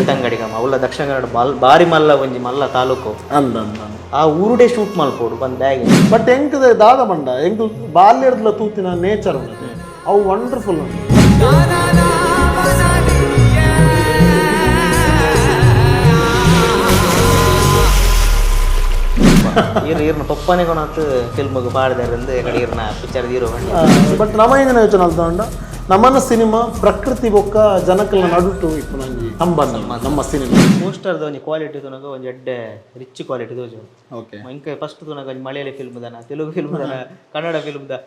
Belthangady ಅವುಲ Dakshina Kannada ಬಾರಿ ಮಲ್ಲ ಒಂಜಿ ಮಲ್ಲ ತಾಲೂಕು. ಅಂದ ಅಂದ. ಆ ಊರುಡೆ ಶೂಟ್ ಮಲ್ಪೋಡು ಬಂದ್ ಬ್ಯಾಗ್. ಬಟ್ ಎಂಕದ ದಾದ ಮಂಡ ಎಂಕ್ ಬಾಲ್ಯರ್ದ್ಲ ತೂತಿನ ನೇಚರ್ ಉಂಡು, ಅವು ವಂಡರ್ಫುಲ್ ಉಂಡು. ಈರ್ ಈರ್ನ ಪೊಪ್ಪನೆ ಕೊಣತ್ ಫಿಲ್ಮ್ಗೆ ಪಾಡ್ದಾರಂದು ಎಕಡೆ ಈರ್ನ ಪಿಕ್ಚರ್ ಹೀರೋ. ಬಟ್ ನಮ್ಮ ಎಂಜಿನ ಯೋಚನೆ ಅಲ್ತಂಡ, ನಮ್ಮನ ಸಿನಿಮಾ ಪ್ರಕೃತಿ ಬೊಕ್ಕ ಜನಕಲ್ನ ನಡುಟು ಇಪ್ಪುನಂಜಿ ಸಂಬಂಧ ನಮ್ಮ ಸಿನಿಮಾ. ಪೋಸ್ಟರ್ದ ಒಂಜಿ ಕ್ವಾಲಿಟಿ ತುನಗ ಒಂಜಿ ಎಡ್ಡೆ ರಿಚ್ ಕ್ವಾಲಿಟಿ ತೋಜು. ಓಕೆ. ಇಂಕ ಫಸ್ಟ್ ತುನಗ ಒಂಜಿ ಮಲಯಾಳಿ ಫಿಲ್ಮ್ ದನ, ತೆಲುಗು ಫಿಲ್ಮ್ ದನ, ಕನ್ನಡ ಫಿಲ್ಮ್ the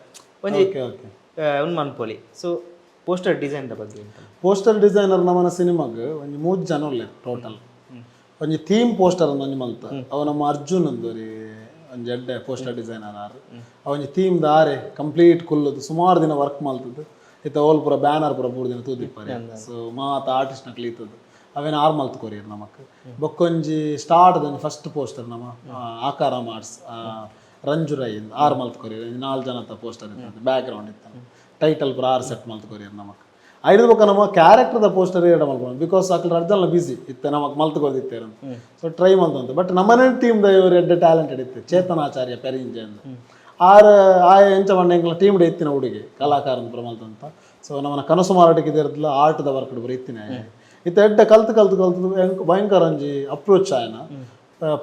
ಒಂಜಿ ಓಕೆ ಓಕೆ ಉಂದು ಮನ್ಪೊಲಿ. ಸೊ ಪೋಸ್ಟರ್ ಡಿಸೈನ್ the ಬಗ್ಗೆ ಎಂತ? ಪೋಸ್ಟರ್ ಡಿಸೈನರ್ ನಮ್ಮನ ಸಿನಿಮಾಗ್ ಒಂಜಿ ಮೂರು ಜನ ಉಲ್ಲೆರ್ ಟೋಟಲ್. ಒಂಜಿ ಥೀಮ್ ಪೋಸ್ಟರ್ ಒಂಜಿ ಮಲ್ತ, ಅವು ನಮ್ಮ ಅರ್ಜುನ್ ಅಂದೊರಿ ಒಂಜಿ ಎಡ್ಡೆ ಪೋಸ್ಟರ್ ಡಿಸೈನರ್ ಆರ್. ಅವ ಒಂಜಿ ಥೀಮ್ ದಾರೆ ಕಂಪ್ಲೀಟ್ ಕುಲ್ಲುದು ಸುಮಾರು ದಿನ ವರ್ಕ್ ಮಲ್ತದ್ದು. ಇತ್ತ ಓಲ್ ಪೂರ ಬ್ಯಾನರ್ ಪೂರ 3 ದಿನ ತೂದಿಪ್ಪಾರೆ. ಸೊ ಮಾತ ಆರ್ಟಿಸ್ಟ್ ನಕ್ಲು ಇತ್ತದು, ಅವೇನು ಆರ್ ಮಲ್ತ್ ಕೊರಿಯರ್ ನಮಕ್. ಬೊಕ್ಕೊಂಜಿ ಸ್ಟಾರ್ಟ್ ಒಂಜಿ ಫಸ್ಟ್ ಪೋಸ್ಟರ್ ನಮ್ಮ ಆಕಾರ ಮಾರ್ಸ್ ರಂಜು ರೈ ಆರ್ ಮಲ್ತ್ ಕೊರಿಯರ್. ಒಂಜಿ ನಾಲ್ ಜನತ ಪೋಸ್ಟರ್ ಇತ್ತು, ಬ್ಯಾಕ್ ಗ್ರೌಂಡ್ ಇತ್ತು, ಟೈಟಲ್ ಪೂರ ಆರ್ ಸೆಟ್ ಮಲ್ತ್ ಕೊರಿಯರ್ ನಮಕ್. ಐದು ಬೊಕ್ಕ ನಮ್ಮ ಕ್ಯಾರೆಕ್ಟರ್ದ ಪೋಸ್ಟರ್ ಎರಡು ಮಲ್ಕೊಂಡು, because ಅಕ್ಲು ರಡ್ಡ್ ಜನ ಬಿಸಿ ಇತ್ತೆ, ನಮಕ್ ಮಲ್ತ್ ಕೊರ್ದಿತ್ತೇರು. ಸೊ ಟ್ರೈ ಮಲ್ತಂತ, ಬಟ್ ನಮ್ಮನೆ ಟೀಮ್ the ಇವರು ಎಡ್ಡೆ ಟ್ಯಾಲೆಂಟೆಡ್ ಇತ್ತು, ಚೇತನ್ ಆಚಾರ್ಯ ಪೆರಿಂಜೆ ಅಂದ್. ಆರ್ ಆಯ ಎಂಚ ಪಂಡ ಎಂಕ್ಲ ಟೀಮ್ ಇತ್ತಿನ ಹುಡುಗಿ ಕಲಾಕಾರ ಪೂರ ಮಲ್ತಂತ. ಸೊ ನಮ್ಮನ ಕನಸು ಮಾರಾಟಕ್ಕೆ ಇದಿರ್ದಲ ಆರ್ಟ್ದ ವರ್ಕ್ ಪೂರ ಇತ್ತಿನ ಇತ್ತ ಎಡ್ಡೆ ಕಲ್ತು ಕಲ್ತು ಕಲ್ತು ಭಯಂಕರ ಒಂಜಿ ಅಪ್ರೋಚ್ ಆಯನ.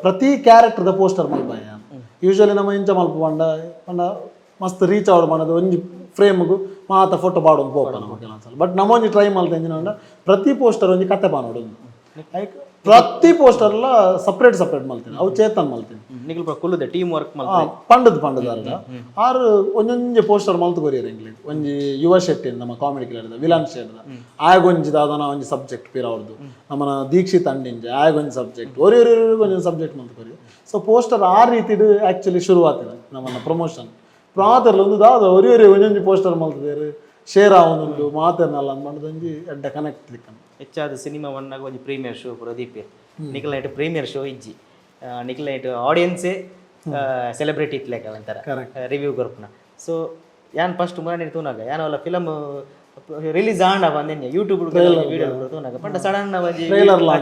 ಪ್ರತಿ ಕ್ಯಾರೆಕ್ಟರ್ದ ಪೋಸ್ಟರ್ ಮಲ್ಪಾಯ. ಯೂಶಲಿ ನಮ್ಮ ಇಂಚ ಮಲ್ಪ ಪಂಡ ಪಂಡ ಮಸ್ತ್ ರೀಚ್ ಆವಡ್ ಪಂಡದು ಒಂಜಿ ಫ್ರೇಮ್ಗು ಮಾತ ಫೋಟೋ ಪಾಡೊಂದು ಪೋಪ ನಮ್ಮ ಕೆಲವೊಂದ್ಸಲ. ಬಟ್ ನಮ್ಮ ಒಂಜಿ ಟ್ರೈ ಮಲ್ತ ಎಂಜಿನ ಪಂಡ ಪ್ರತಿ ಪೋಸ್ಟರ್ ಒಂಜಿ ಕತೆ ಪಾನೋಡು. ಐಕ್ ಪ್ರತಿ ಪೋಸ್ಟರ್ಲ ಸಪ್ರೇಟ್ ಸಪ್ರೇಟ್ ಮಲ್ತೀನಿ, ಅವು ಚೇತನ್ ಮಲ್ತೀನಿ. ನಿಕಲ್ ಪೂರ ಕುಲ್ಲುದೆ ಟೀಮ್ ವರ್ಕ್ ಮಲ್ತ? ಪಂಡದ್ ಪಂಡದ ಆರು ಒಂಜೊಂಜಿ ಪೋಸ್ಟರ್ ಮಲ್ತ್ ಕೊರಿಯರ್ ಎಂಕ್ಲೆಗ್. ಒಂಜಿ ಯುವ ಶೆಟ್ಟಿ ನಮ್ಮ ಕಾಮಿಡಿ ಕಿಲ್ಲರ್ದ ವಿಲನ್ ಶೆಡ್ದ ಆಯಗೊಂಜಿ ದಾದನ ಒಂಜಿ ಸಬ್ಜೆಕ್ಟ್ ಪಿರ ಅವ್ರದ್ದು. ನಮ್ಮನ ದೀಕ್ಷಿತ್ ಅಂಡಿಂಜೆ ಆಯಗೊಂಜಿ ಸಬ್ಜೆಕ್ಟ್, ಒರಿ ಒರಿ ಒಂಜೊಂದು ಸಬ್ಜೆಕ್ಟ್ ಮಲ್ತ್ ಕೊರಿಯರ್. ಸೊ ಪೋಸ್ಟರ್ ಆ ರೀತಿಡ್ ಆಕ್ಚುಲಿ ಶುರುವಾತಿನ ನಮ್ಮನ್ನ ಪ್ರಮೋಷನ್ ಪ್ರಾತರ್ಲ ಒಂದು ದಾದ ಒರಿ ಒರಿ ಒಂಜೊಂಜಿ ಪೋಸ್ಟರ್ ಮಲ್ತದೇರು, ಶೇರ್ ಆವೊಂದುಂಡು ಮಾತೆರ್ನಲ್ಲ ಅಂದ್ ಒಂಜಿ ಎಡ್ಡೆ ಕನೆಕ್ಟ್ ತಿಕ್ಕಂಡು. ಹೆಚ್ಚಾದ ಸಿನಿಮಾ ವನ್ನಾಗ ಒಂಜಿ ಪ್ರೀಮಿಯರ್ ಶೋ ಪೂರ ದೀಪೇರ್. ನಿಕಲ್ night premier show ಇಜ್ಜಿ, ನಿಕಲ್ ನೈಟ್ ಆಡಿಯನ್ಸೇ ಸೆಲೆಬ್ರಿಟಿ ಇತ್ಲೆಕ ಒಂಥರ ರಿವ್ಯೂ ಕೊರ್ಪುನ. ಸೊ ಯಾನ್ ಫಸ್ಟ್ ಮುರಾನಿ ತೂನಾಗ, ಯಾನ್ ಅವಲ ಫಿಲಮ್ ರಿಲೀಸ್ ಆಂಡ ಬಂದೆನ್ನೆ ಯೂಟ್ಯೂಬ್ ವಿಡಿಯೋ ತೂನಾಗ, ಬಟ್ ಸಡನ್ ಒಂಜಿ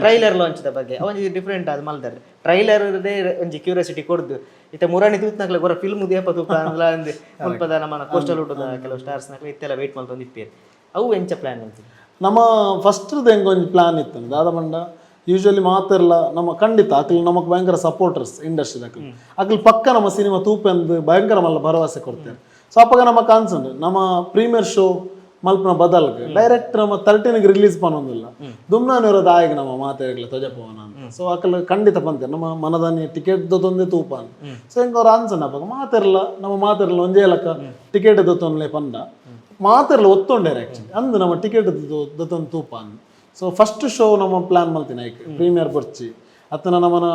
ಟ್ರೈಲರ್ ಲಾಂಚ್ the ಬಗ್ಗೆ ಒಂಜಿ ಡಿಫ್ರೆಂಟ್ ಅದು ಮಲ್ದಾರೆ. ಟ್ರೈಲರ್ ಒಂಜಿ ಕ್ಯೂರಿಯಾಸಿಟಿ ಕೊಡ್ದು ಇತ್ತೆ ಮುರಾಣಿ ತೂತ್ನಕ್ಲೆ ಗೊರ ಫಿಲ್ಮ್ ದೇಪ ತೂಪ ಅಂದ್ಲ ಅಂದ್. ಮುಲ್ಪದ ನಮ್ಮ ಕೋಸ್ಟಲ್ ಊಟದ ಕೆಲವು ಸ್ಟಾರ್ಸ್ ನಕ್ಲೆ ಇತ್ತೆಲ್ಲ ವೆಯ್ಟ್ ಮಲ್ತೊಂದು ಇಪ್ಪೇರು. ಅವು ಎಂಚ ಪ್ಲಾನ್ ಅಂತ? ನಮ್ಮ ಫಸ್ಟ್ ಹೆಂಗೆ ಒಂಜಿ ಪ್ಲಾನ್ ಇತ್ತು ದಾದ ಪಂಡ, ಯೂಶುವಲಿ ಮಾತೆರ್ಲ ನಮ್ಮ ಖಂಡಿತ ಅಕ್ಲು ನಮಕ್ ಭಯಂಕರ ಸಪೋರ್ಟರ್ಸ್ ಇಂಡಸ್ಟ್ರಿ. ಅಕ್ಲು ಅಕ್ಲು ಪಕ್ಕ ನಮ್ಮ ಸಿನಿಮಾ ತೂಪೆಂದು ಭಯಂಕರ ಮಲ್ಲ ಭರವಸೆ ಕೊಡ್ತಾರೆ. ಸೊ ಅಪ್ಪಗ ನಮಕ್ ಅನ್ಸುಂಡು, ನಮ್ಮ ಪ್ರೀಮಿಯರ್ ಶೋ ಮಲ್ಪನ ಬದಲ್ಗೆ ಡೈರೆಕ್ಟ್ ನಮ್ಮ 13ಗೆ ರಿಲೀಸ್ ಪನೊಂದಿಲ್ಲ ದುಮ್ನಾನಿರೋ ದಾಯಿಗೆ ನಮ್ಮ ಮಾತೆರ್ಗ್ಲ ತೊಜಪೋನ ಅಂತ. ಸೊ ಅಕ್ಲು ಖಂಡಿತ ಪಂತೆ ನಮ್ಮ ಮನದಾನಿ ಟಿಕೆಟ್ ದೊತ್ತೊಂದೇ ತೂಪ ಅಂತ. ಸೊ ಹೆಂಗೆ ಅವ್ರು ಅನ್ಸಂಡ, ಅಪ್ಪಗ ಮಾತೆರ್ಲ ನಮ್ಮ ಮಾತೆರ್ಲ ಒಂಜೇ ಲೆಕ್ಕ ಟಿಕೆಟ್ ದೊತ್ತೊನ್ಲೆ ಪಂಡ ಮಾತೆರ್ಲ ಒತ್ತೊಂಡೇರು ಆ್ಯಕ್ಚುಲಿ ಅಂದು ನಮ್ಮ ಟಿಕೆಟ್ ದೊತ್ತೊಂದು ತೂಪ ಅಂದ್. ಸೊ ಫಸ್ಟ್ ಶೋ ನಮ್ಮ ಪ್ಲಾನ್ ಮಲ್ತೀನಿ ಐಕ್ ಪ್ರೀಮಿಯರ್ ಬರ್ಚಿ ಅತ್ತನ ನಮ್ಮನ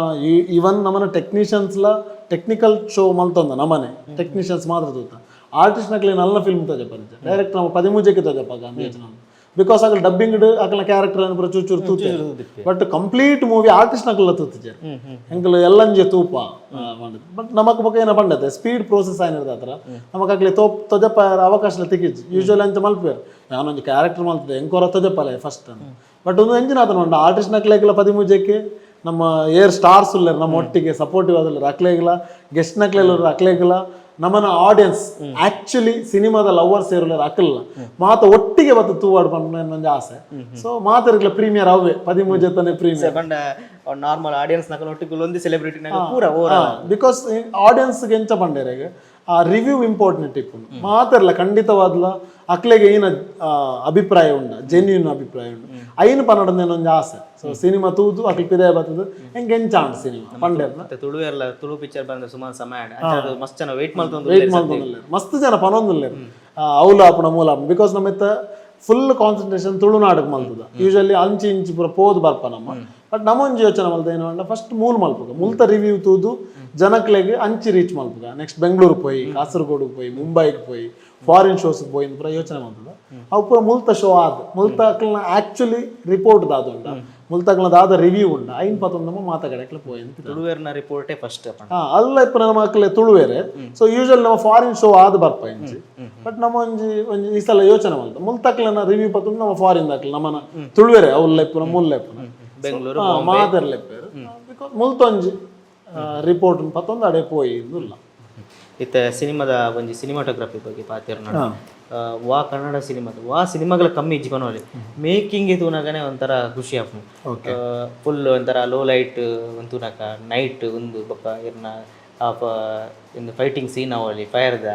ಇವನ್ ನಮ್ಮನ ಟೆಕ್ನಿಷಿಯನ್ಸ್ಲ ಟೆಕ್ನಿಕಲ್ ಶೋ ಮಲ್ತೊಂದ. ನಮ್ಮನೆ ಟೆಕ್ನಿಷಿಯನ್ಸ್ ಮಾತ್ರ ತೂತ, ಆರ್ಟಿಸ್ಟ್ ನಕ್ಲೆ ನಲ್ಲ ಫಿಲ್ಮ್ ತೋಜಪ್ಪ. ಡೈರೆಕ್ಟ್ ನಮ್ಮ 13ಕ್ಕೆ ತೋಜಪ್ಪ ಅಂತ ಯೋಚನೆ, because ಅಕಲ್ ಡಬ್ಬಿಂಗ್ ಅಕಲ್ನ ಕ್ಯಾರೆಕ್ಟರ್ ಪೂರ ಚೂರು ಚೂರು ತೂತೆ, but complete movie artist ನಕಲ್ಲ ತೂತಿಜಾರೆ. ಎಂಕಲ್ ಎಲ್ಲಂಜೆ ತೂಪ. ಬಟ್ ನಮಕ್ ಬೊಕ ಏನ ಪಂಡತೆ ಸ್ಪೀಡ್ ಪ್ರೋಸೆಸ್ ಆಯ್ನದ ಹತ್ರ ನಮಕ್ ಅಕ್ಲೆ ತೋಪ್ ತೊಜಪ್ಪ ಅವಕಾಶ ತಿಕ್ಕಿಜ್ಜಿ. ಯೂಶುವಲಿ ಅಂಚ ಮಲ್ಪೇರು, ನಾನೊಂಜಿ ಕ್ಯಾರೆಕ್ಟರ್ ಮಲ್ತದೆ ಎಂಕೋರ ತೊಜಪ್ಪಲೆ ಫಸ್ಟ್. ಬಟ್ ಒಂದು ಎಂಜಿನ ಆತನ ಉಂಡು ಆರ್ಟಿಸ್ಟ್ ನಕ್ಲೆಗ್ಲ 13ಕ್ಕೆ ನಮ್ಮ ಏರ್ ಸ್ಟಾರ್ಸ್ ಉಲ್ಲೇರು, ನಮ್ಮ ಒಟ್ಟಿಗೆ ಸಪೋರ್ಟಿವ್ ಆದಲ್ಲ ಅಕ್ಲೆಗ್ಲ, ಗೆಸ್ಟ್ ನಕ್ಲೆಲ್ಲ ಅಕ್ಲೆಗ್ಲ, ನಮ್ಮನ ಆಡಿಯನ್ಸ್ ಆಕ್ಚುಲಿ ಸಿನಿಮಾದ ಲವರ್ಸ್ ಇರಲಿಲ್ಲ ಅಕ್ಕಲ್ಲ ಮಾತ ಒಟ್ಟಿಗೆ ಬತ್ತು ತೂವಾಡು ಪನ್ಪುನ ಒಂಜಿ ಆಸೆ. ಸೊ ಮಾತರ್ಗ್ಲ ಪ್ರೀಮಿಯರ್ ಅವೇ 13 ತಾನೆ ಪ್ರೀಮಿಯರ್. ಪಂಡ ನಾರ್ಮಲ್ ಆಡಿಯನ್ಸ್ ನಕಲ್ ಒಟ್ಟಿಗೆ ಒಂದು ಸೆಲೆಬ್ರಿಟಿ ನಕ ಪೂರ over. Because ಆಡಿಯನ್ಸ್ಗೆ ಎಂಚ ಪಂಡೇರೆಗ್ ಆ ರಿವ್ಯೂ ಇಂಪಾರ್ಟೆಂಟ್ ಇಪ್ಪುಂಡು. ಮಾತೆರ್ಲ ಖಂಡಿತವಾದ್ಲ ಅಕ್ಲೆಗೆ ಏನ ಅಭಿಪ್ರಾಯ ಉಂಡ, ಜೆನ್ಯೂನ್ ಅಭಿಪ್ರಾಯ ಉಂಡು, ಐನ್ ಪನ್ನಡ ಒಂಜಿ ಆಸೆ. ಸೊ ಸಿನಿಮಾ ತೂದು ಅಕ್ಲು ಪಿದಾಯ ಬರ್ತದೆ, ಹೆಂಗೆ ಎಂಚಾಂಡ್ ಸಿನಿಮಾ ಪಂಡೇರ್ನ. ಮತ್ತೆ ತುಳು ಎಲ್ಲ ತುಳು ಪಿಕ್ಚರ್ ಬಂದ ಸುಮಾರು ಸಮಯ ಆಂಡ್. ಅಂಚ ಅದು ಮಸ್ತ್ ಜನ ವೆಯ್ಟ್ ಮಲ್ತೊಂದು ವೆಯ್ಟ್ ಮಲ್ತೊಂದುಲ್ಲೆರ್, ಮಸ್ತ್ ಜನ ಪನೊಂದುಲ್ಲೆರ್ ಅವ್ಲು ಆಪುನ ಮೂಲ, because ನಮ್ಮ ಫುಲ್ ಕಾನ್ಸಂಟ್ರೇಷನ್ ತುಳುನಾಡಕ್ ಮಲ್ತದ. ಯೂಶಲಿ ಅಂಚಿ ಇಂಚಿ ಪೂರ ಪೋದು ಬರ್ಪ ನಮ್ಮ. ಬಟ್ ನಮ್ಮೊಂಜಿ ಯೋಚನೆ ಮಲ್ತ ಏನು ಪಂಡ, ಫಸ್ಟ್ ಮೂಲ್ ಮಲ್ಪುಗ, ಮುಲ್ತ ರಿವ್ಯೂ ತೂದು ಜನಕ್ಲೆಗ್ ಅಂಚಿ ರೀಚ್ ಮಲ್ಪುಗ, ನೆಕ್ಸ್ಟ್ ಬೆಂಗಳೂರು ಪೋಯಿ, ಕಾಸರಗೋಡು ಪೋಯಿ, ಮುಂಬೈಗೆ ಪೋಯಿ, ಫಾರಿನ್ ಶೋಸ್ ಪೋಯಿ ಪೂರ ಯೋಚನೆ ಮಲ್ತದ. ಅವು ಪೂರ ಮುಲ್ತ ಶೋ ಆದ್ ಮುಲ್ತ ಅಕ್ಲ್ನ ಆಕ್ಚುಲಿ ರಿಪೋರ್ಟ್ ದಾದ ಉಂಡ, ಮುಲ್ತ ಅಕ್ಲ್ನ ದಾದ ರಿವ್ಯೂ ಉಂಡ, ಐನ್ ಪತ್ತೊಂದಮ್ಮ ಮಾತ ಕಡೆಕ್ಲ ಪೋಯಿ ಅಂತ. ತುಳುವೆರ್ನ ರಿಪೋರ್ಟೇ ಫಸ್ಟ್. ಹಾ, ಅಲ್ಲ ಇಪ್ಪು ನಮ್ಮ ಅಕ್ಲೆ ತುಳುವೇರೆ. ಸೊ ಯೂಶುವಲ್ ನಮ್ಮ ಫಾರಿನ್ ಶೋ ಆದ್ ಬರ್ಪ ಇಂಚಿ. ಬಟ್ ನಮ್ಮ ಒಂಜಿ ಒಂಜಿ ಈ ಸಲ ಯೋಚನೆ ಮಲ್ತ ಮುಲ್ತಕ್ಲೆನ ರಿವ್ಯೂ ಪತ್ತೊಂದು ನಮ್ಮ ಫಾರಿನ್ ದಾಕ್ಲೆ ನಮ್ಮನ ತುಳುವೇರೆ ಅವ್ಲ ಇಪ್ಪುನ ಮುಲ್ಲ ಇಪ್ಪುನ. Bengaluru. ಮಾತೆರ್ಲೆಪ್ಪೇರು because ಮುಲ್ತೊಂಜಿ ರಿಪೋರ್ಟ್ ಪತ್ತೊಂದು ಅಡೆ ಪೋಯಿ ಇಲ್ಲ. ಇತ್ತೆ ಸಿನಿಮಾದ ಒಂಜಿ ಸಿನಿಮಾಟೋಗ್ರಫಿ ಬಗ್ಗೆ ಪಾತೆರ್ನ. ವಾ ಕನ್ನಡ ಸಿನಿಮಾದ ವಾ ಸಿನಿಮಾಗಳ ಕಮ್ಮಿ ಇಜ್ಜಿ ಪನೋಲಿ, ಮೇಕಿಂಗ್ ತೂನಗನೆ ಒಂಥರ ಖುಷಿ ಆಪುಂಡು. ಫುಲ್ ಒಂಥರ ಲೋ ಲೈಟ್ ತೂನಕ ನೈಟ್ ಒಂದು ಬೊಕ್ಕ ಇರ್ನ ಆಪ ಇಂದು ಫೈಟಿಂಗ್ ಸೀನ್ ಅವಳಿ ಫೈರ್ದ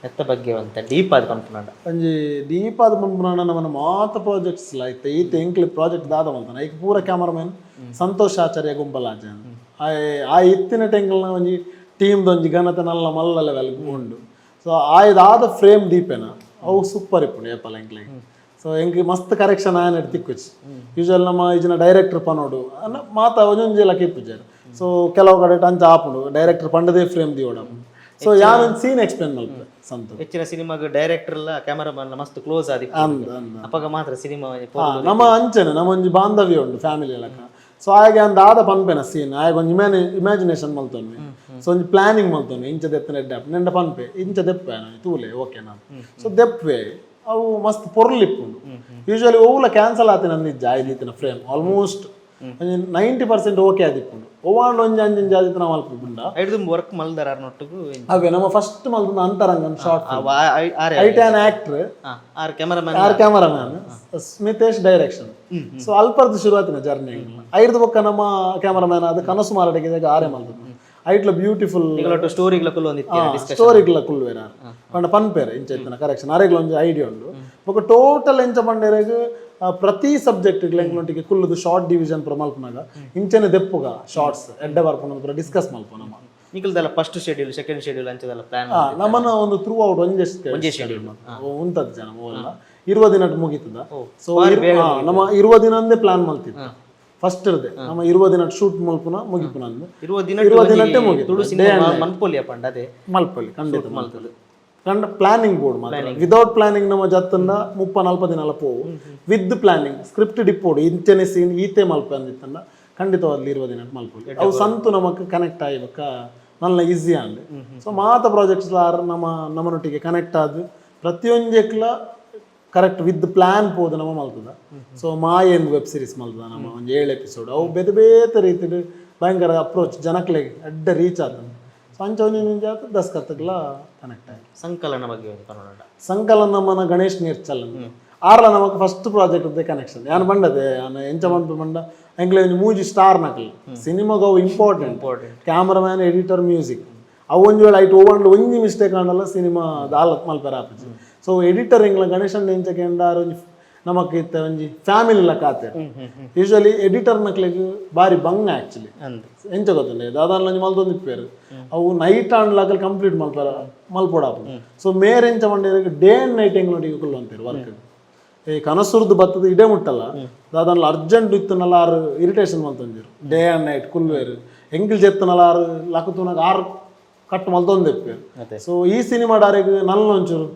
ಎತ್ತ ಬಗ್ಗೆ ಒಂತ ಡೀಪ್ ಆದ್ ಪನ್ಪುನಂಡ. ಒಂಜಿ ಡೀಪ್ ಆದ ಪನ್ಪುನ, ನಮ್ಮನ ಮಾತ ಪ್ರಾಜೆಕ್ಟ್ಸ್ ಲ ಇತ್ತೆ ಈತ ಎಂಕ್ಲೆ ಪ್ರಾಜೆಕ್ಟ್ ದಾದ ಮಲ್ತಾನ ಐಕ್ ಪೂರ ಕ್ಯಾಮರಾಮನ್ ಸಂತೋಷ್ ಆಚಾರ್ಯ ಗುಂಪಲಾಜ. ಆ ಇತ್ತಿನ ಟೆಂಕಲ್ನ ಒಂಜಿ ಟೀಮ್ದ ಒಂಜಿ ಘನತೆ ನಲ್ಲ ಮಲ್ಲ ಲೆವೆಲ್ ಉಂಡು. ಸೊ ಆಯ್ದಾದ ಫ್ರೇಮ್ ದೀಪೇನ ಅವು ಸೂಪರ್ ಇಪ್ಪುಂಡು ಏಪಲ ಎಂಕ್ಲೆಗ್. ಸೊ ಎಂಕ್ ಮಸ್ತ್ ಕರೆಕ್ಷನ್ ಆಯನ ತಿಕ್ಕುಚಿ. ಯೂಶುವಲ್ ನಮ್ಮ ಈಜಿನ ಡೈರೆಕ್ಟರ್ ಪನೋಡು ಅನ್ನ ಮಾತ ಒಂಜೊಂಜಿ ಲಕ ಇಪ್ಪುಜಾರು. ಸೊ ಕೆಲವು ಕಡೆ ಅಂಚ ಆಪುಂಡು, ಡೈರೆಕ್ಟರ್ ಪಂಡದೇ ಫ್ರೇಮ್ ದಿಯೋಡು. ಸೊ ಯಾನೊಂದು ಸೀನ್ ಎಕ್ಸ್ಪ್ಲೇನ್ ಮಲ್ಪೆ ಸಂತು. ಹೆಚ್ಚಿನ ಸಿನಿಮಾಗ ಡೈರೆಕ್ಟರ್ ಎಲ್ಲ ಕ್ಯಾಮರಾಮನ್ ಮಸ್ತ್ ಕ್ಲೋಸ್ ಆದಿ ಅಂದ್ ಅಂದ್. ಅಪಗ ಮಾತ್ರ ಸಿನಿಮಾ. ನಮ್ಮ ಅಂಚನೆ ನಮ್ಮ ಒಂಜಿ ಬಾಂಧವ್ಯ ಉಂಡು ಫ್ಯಾಮಿಲಿ ಲಕ. ಸೊ ಆಗೆ ಅಂದ ಆದ ಪನ್ಪೆನ ಸೀನ್, ಆಯಗ್ ಒಂಜಿ ಇಮ್ಯಾಜಿನೇಷನ್ ಮಲ್ತೊನ್ವಿ. ಸೊ ಒಂಜಿ ಪ್ಲಾನಿಂಗ್ ಮಲ್ತೊನ್ವಿ, ಇಂಚ ದೆತ್ತನ ಎಡ್ಡೆ ನೆಂಡ ಪನ್ಪೆ, ಇಂಚ ದೆಪ್ಪೆ ತೂಲೆ ಓಕೆ ನಾನು. ಸೊ ದೆಪ್ಪೆ, ಅವು ಮಸ್ತ್ ಪೊರ್ಲಿಪ್ಪುಂಡು. ಯೂಶುವಲಿ ಒವ್ಲ ಕ್ಯಾನ್ಸಲ್ ಆತಿನ ನಿಜ ಆಯ್ದಿತ್ತಿನ ಫ್ರೇಮ್ ಆಲ್ಮೋಸ್ಟ್ ಒಂಜಿ 90% ಓಕೆ ಆದಿಪ್ಪುಂಡು. ಒವ್ವಾಂಡ ಒಂಜಿ ಅಂಜಿಂಜಿ ಆದಿತ್ತಿನ ಮಲ್ಪುಂಡ. ಐಡ್ದು ವರ್ಕ್ ಮಲ್ದಾರ ನೊಟ್ಟುಗು. ಅವೇ ನಮ್ಮ ಫಸ್ಟ್ ಮಲ್ತೊಂದು ಅಂತರಂಗ ಶಾರ್ಟ್. ಆರೆ ಐಟ್ ಆನ್ ಆಕ್ಟರ್. ಆರ್ cameraman. R cameraman, Smitesh direction. So ಅಲ್ಪರ್ದು ಶುರುವಾತಿನ ಜರ್ನಿ. ಐರ್ದು ಬೊಕ್ಕ ನಮ್ಮ ಕ್ಯಾಮರಾಮ್ಯಾನ್ ಅದು ಕನಸು ಮಾರಾಟಕ್ಕೆ ಆರೆ ಮಲ್ತದ್ದು. ಐಟ್ಲ ಬ್ಯೂಟಿಫುಲ್ ಸ್ಟೋರಿಗಳ ಕುಲ್ಲು ಒಂದಿತ್ತು ಡಿಸ್ಕಷನ್. ಸ್ಟೋರಿಗ್ಲ ಕುಲ್ವೇರ ಪಂಡ ಪನ್ಪೇರೆ ಇಂಚ ಇತ್ತಿನ ಕರೆಕ್ಷನ್, ಅರೆಗ್ಲ ಒಂಜಿ ಐಡಿಯಾ ಉಂಡು. ಬೊಕ್ಕ ಟೋಟಲ್ ಎಂಚ ಪಂಡೇರೆಗ್ ಪ್ರತಿ ಸಬ್ಜೆಕ್ಟ್ ಎಂಕ್ಲೊಟ್ಟಿಗೆ ಕುಲ್ಲುದು ಶಾರ್ಟ್ ಡಿವಿಷನ್ ಪೂರ ಮಲ್ಪುನಾಗ ಇಂಚನೆ ದೆಪ್ಪುಗ ಶಾರ್ಟ್ಸ್ ಎಡ್ಡೆ ಬರ್ಪುನ ಪೂರ ಡಿಸ್ಕಸ್ ಮಲ್ಪು ನಮ್ಮ. ನಿಕಲ್ದಲ್ಲ first schedule, second schedule ಅಂಚದಲ್ಲ plan? ನಮ್ಮನ್ನ ಒಂದು ಥ್ರೂ ಔಟ್ ಒಂಜೆ ಒಂಜೇ ಶೆಡ್ಯೂಲ್. ಉಂತದ ಜನ ಓಲ್ಲ 20 ದಿನಟ್ ಮುಗೀತದ. ಸೊ ನಮ್ಮ 20 ದಿನಂದೇ ಪ್ಲಾನ್ ಮಲ್ತಿತ್ತು ಫಸ್ಟ್ ಇರ್ದೆ. ನಮ್ಮ 20 ದಿನ ಶೂಟ್ ಮಲ್ಪುನ ಮುಗಿಪುನ ಅಂದ್. 20 ದಿನ. 20 ದಿನಟ್ಟೆ ಮುಗೀತು. ತುಳು ಸಿನಿಮಾ ಮನ್ಪೊಲಿಯ ಪಂಡ ಅದೇ. ಮಲ್ಪೊಲಿ, ಖಂಡಿತ. ಮಲ್ತದು. ಕಂಡ ಪ್ಲಾನಿಂಗ್ ಬೋರ್ಡ್ ಮಾತ್ರ. ವಿದೌಟ್ ಪ್ಲಾನಿಂಗ್ ನಮ್ಮ ಜತ್ತಂದ 30 40 ದಿನ ಎಲ್ಲ ಪೋವು. ವಿತ್ ಪ್ಲಾನಿಂಗ್ ಸ್ಕ್ರಿಪ್ಟ್ ಡಿಪ್ಪೋಡು, ಇಂಚನೆ ಸೀನ್ ಈತೆ ಮಲ್ಪ ಅಂದಿತ್ತಂಡ ಖಂಡಿತವಾಗ್ಲಿ 20 ದಿನ ಮಲ್ಪೊಲಿ. ಅವು ಸಂತು ನಮಕ್ ಕನೆಕ್ಟ್ ಆಯ್ಬೇಕ ನಲ್ಲ ಈಸಿ ಆಂಡ್. ಸೊ ಮಾತ ಪ್ರಾಜೆಕ್ಟ್ಸ್ ನಮ್ಮ ನಮ್ಮನೊಟ್ಟಿಗೆ ಕನೆಕ್ಟ್ ಆದ್ ಪ್ರತಿಯೊಂಜೆಕ್ಲ correct with plan ಪೋದು ನಮ್ಮ ಮಲ್ತದ. ಸೊ ಮಾಯೆ ವೆಬ್ ಸೀರೀಸ್ ಮಲ್ತದ ನಮ್ಮ ಒಂದು ಏಳು ಎಪಿಸೋಡ್. ಅವು ಬೇತೆ ಬೇತೆ ರೀತಿಡ್ ಭಯಂಕರ ಅಪ್ರೋಚ್, ಜನಕ್ಲೆಗ್ ಎಡ್ಡೆ ರೀಚ್ ಆತಂದು. ಸೊ ಅಂಚ ಒಂಜಿ ಆತು ದಸ್ಕತ್ಗ್ಲ ಕನೆಕ್ಟ್ ಆಯ್ತು. ಸಂಕಲನ ಬಗ್ಗೆ ಒಂದು ಕನ್ನಡ. ಸಂಕಲನ ನಮ್ಮನ ಗಣೇಶ್ ನೀರ್ಚಲ್ ಆರ್ಲ ನಮಕ್ first project connection. ಯಾನ್ ಬಂಡದೆ ಯಾನ್ ಎಂಚ ಪನ್ಪೆ ಪಂಡ, ಎಂಕ್ಲೆ ಒಂಜಿ ಮೂಜಿ ಸ್ಟಾರ್ ನಕಲ್ ಸಿನಿಮಾಗ ಅವು important. Important. Cameraman, editor, music. ಅವು ಒಂಜಿ ವೇಳೆ ಐಟ್ ಓವಂಡ್ ಒಂಜಿ ಮಿಸ್ಟೇಕ್ ಆಂಡಲ ಸಿನಿಮಾ ದಾಲ ಮಲ್ಪೆರ ಆಪುಜಿ. ಸೊ ಎಡಿಟರ್ ಎಂಕ್ಲ ಗಣೇಶನ್ ಎಂಚ ಕೆಂಡಾರ್ ಒಂಜಿ ನಮಕ್ ಇತ್ತೆ ಒಂಜಿ ಫ್ಯಾಮಿಲಿ ಲೆಕ್ಕ ಆತೆ. ಯೂಶುವಲಿ ಎಡಿಟರ್ ನಕ್ಲೆಗ್ ಬಾರಿ ಬಂಗ ಆಕ್ಚುಲಿ. ಅಂದ್. ಎಂಚ ಗೊತ್ತುಂಡೆ, ದಾದಾನ್ಲ ಒಂಜಿ ಮಲ್ತೊಂದು ಇಪ್ಪೇರು, ಅವು ನೈಟ್ ಆಂಡ್ಲಾಕಲ್ ಕಂಪ್ಲೀಟ್ ಮಲ್ಪರ ಮಲ್ಪೊಡಾಪುಂಡು. ಸೊ ಮೇರ್ ಎಂಚ ಪಂಡೇರ್ day and night ಎಂಗ್ಲೊಟ್ಟಿಗೆ ಕುಲ್ಲೊಂತೇರು work. ಈ ಕನಸುರ್ದು ಬತ್ತದ ಇಡೇ ಮುಟ್ಟಲ್ಲ ದಾದಾನ್ಲ ಅರ್ಜೆಂಟ್ ಇತ್ತನಲ್ಲ ಆರು ಇರಿಟೇಷನ್ ಮಲ್ತೊಂದಿರು. Day and night ಕುಲ್ವೇರು. ಎಂಗಿಲ್ ಜೆತ್ತನಲ್ಲ ಆರು ಲಕುತುನಾಗ ಆರು ಕಟ್ ಮಲ್ತೊಂದು ಇಪ್ಪೇರು. ಅದೇ. ಸೊ ಈ ಸಿನಿಮಾ ಡಾರೆಗ್ ನಲ್ಲ ಒಂಚೂರು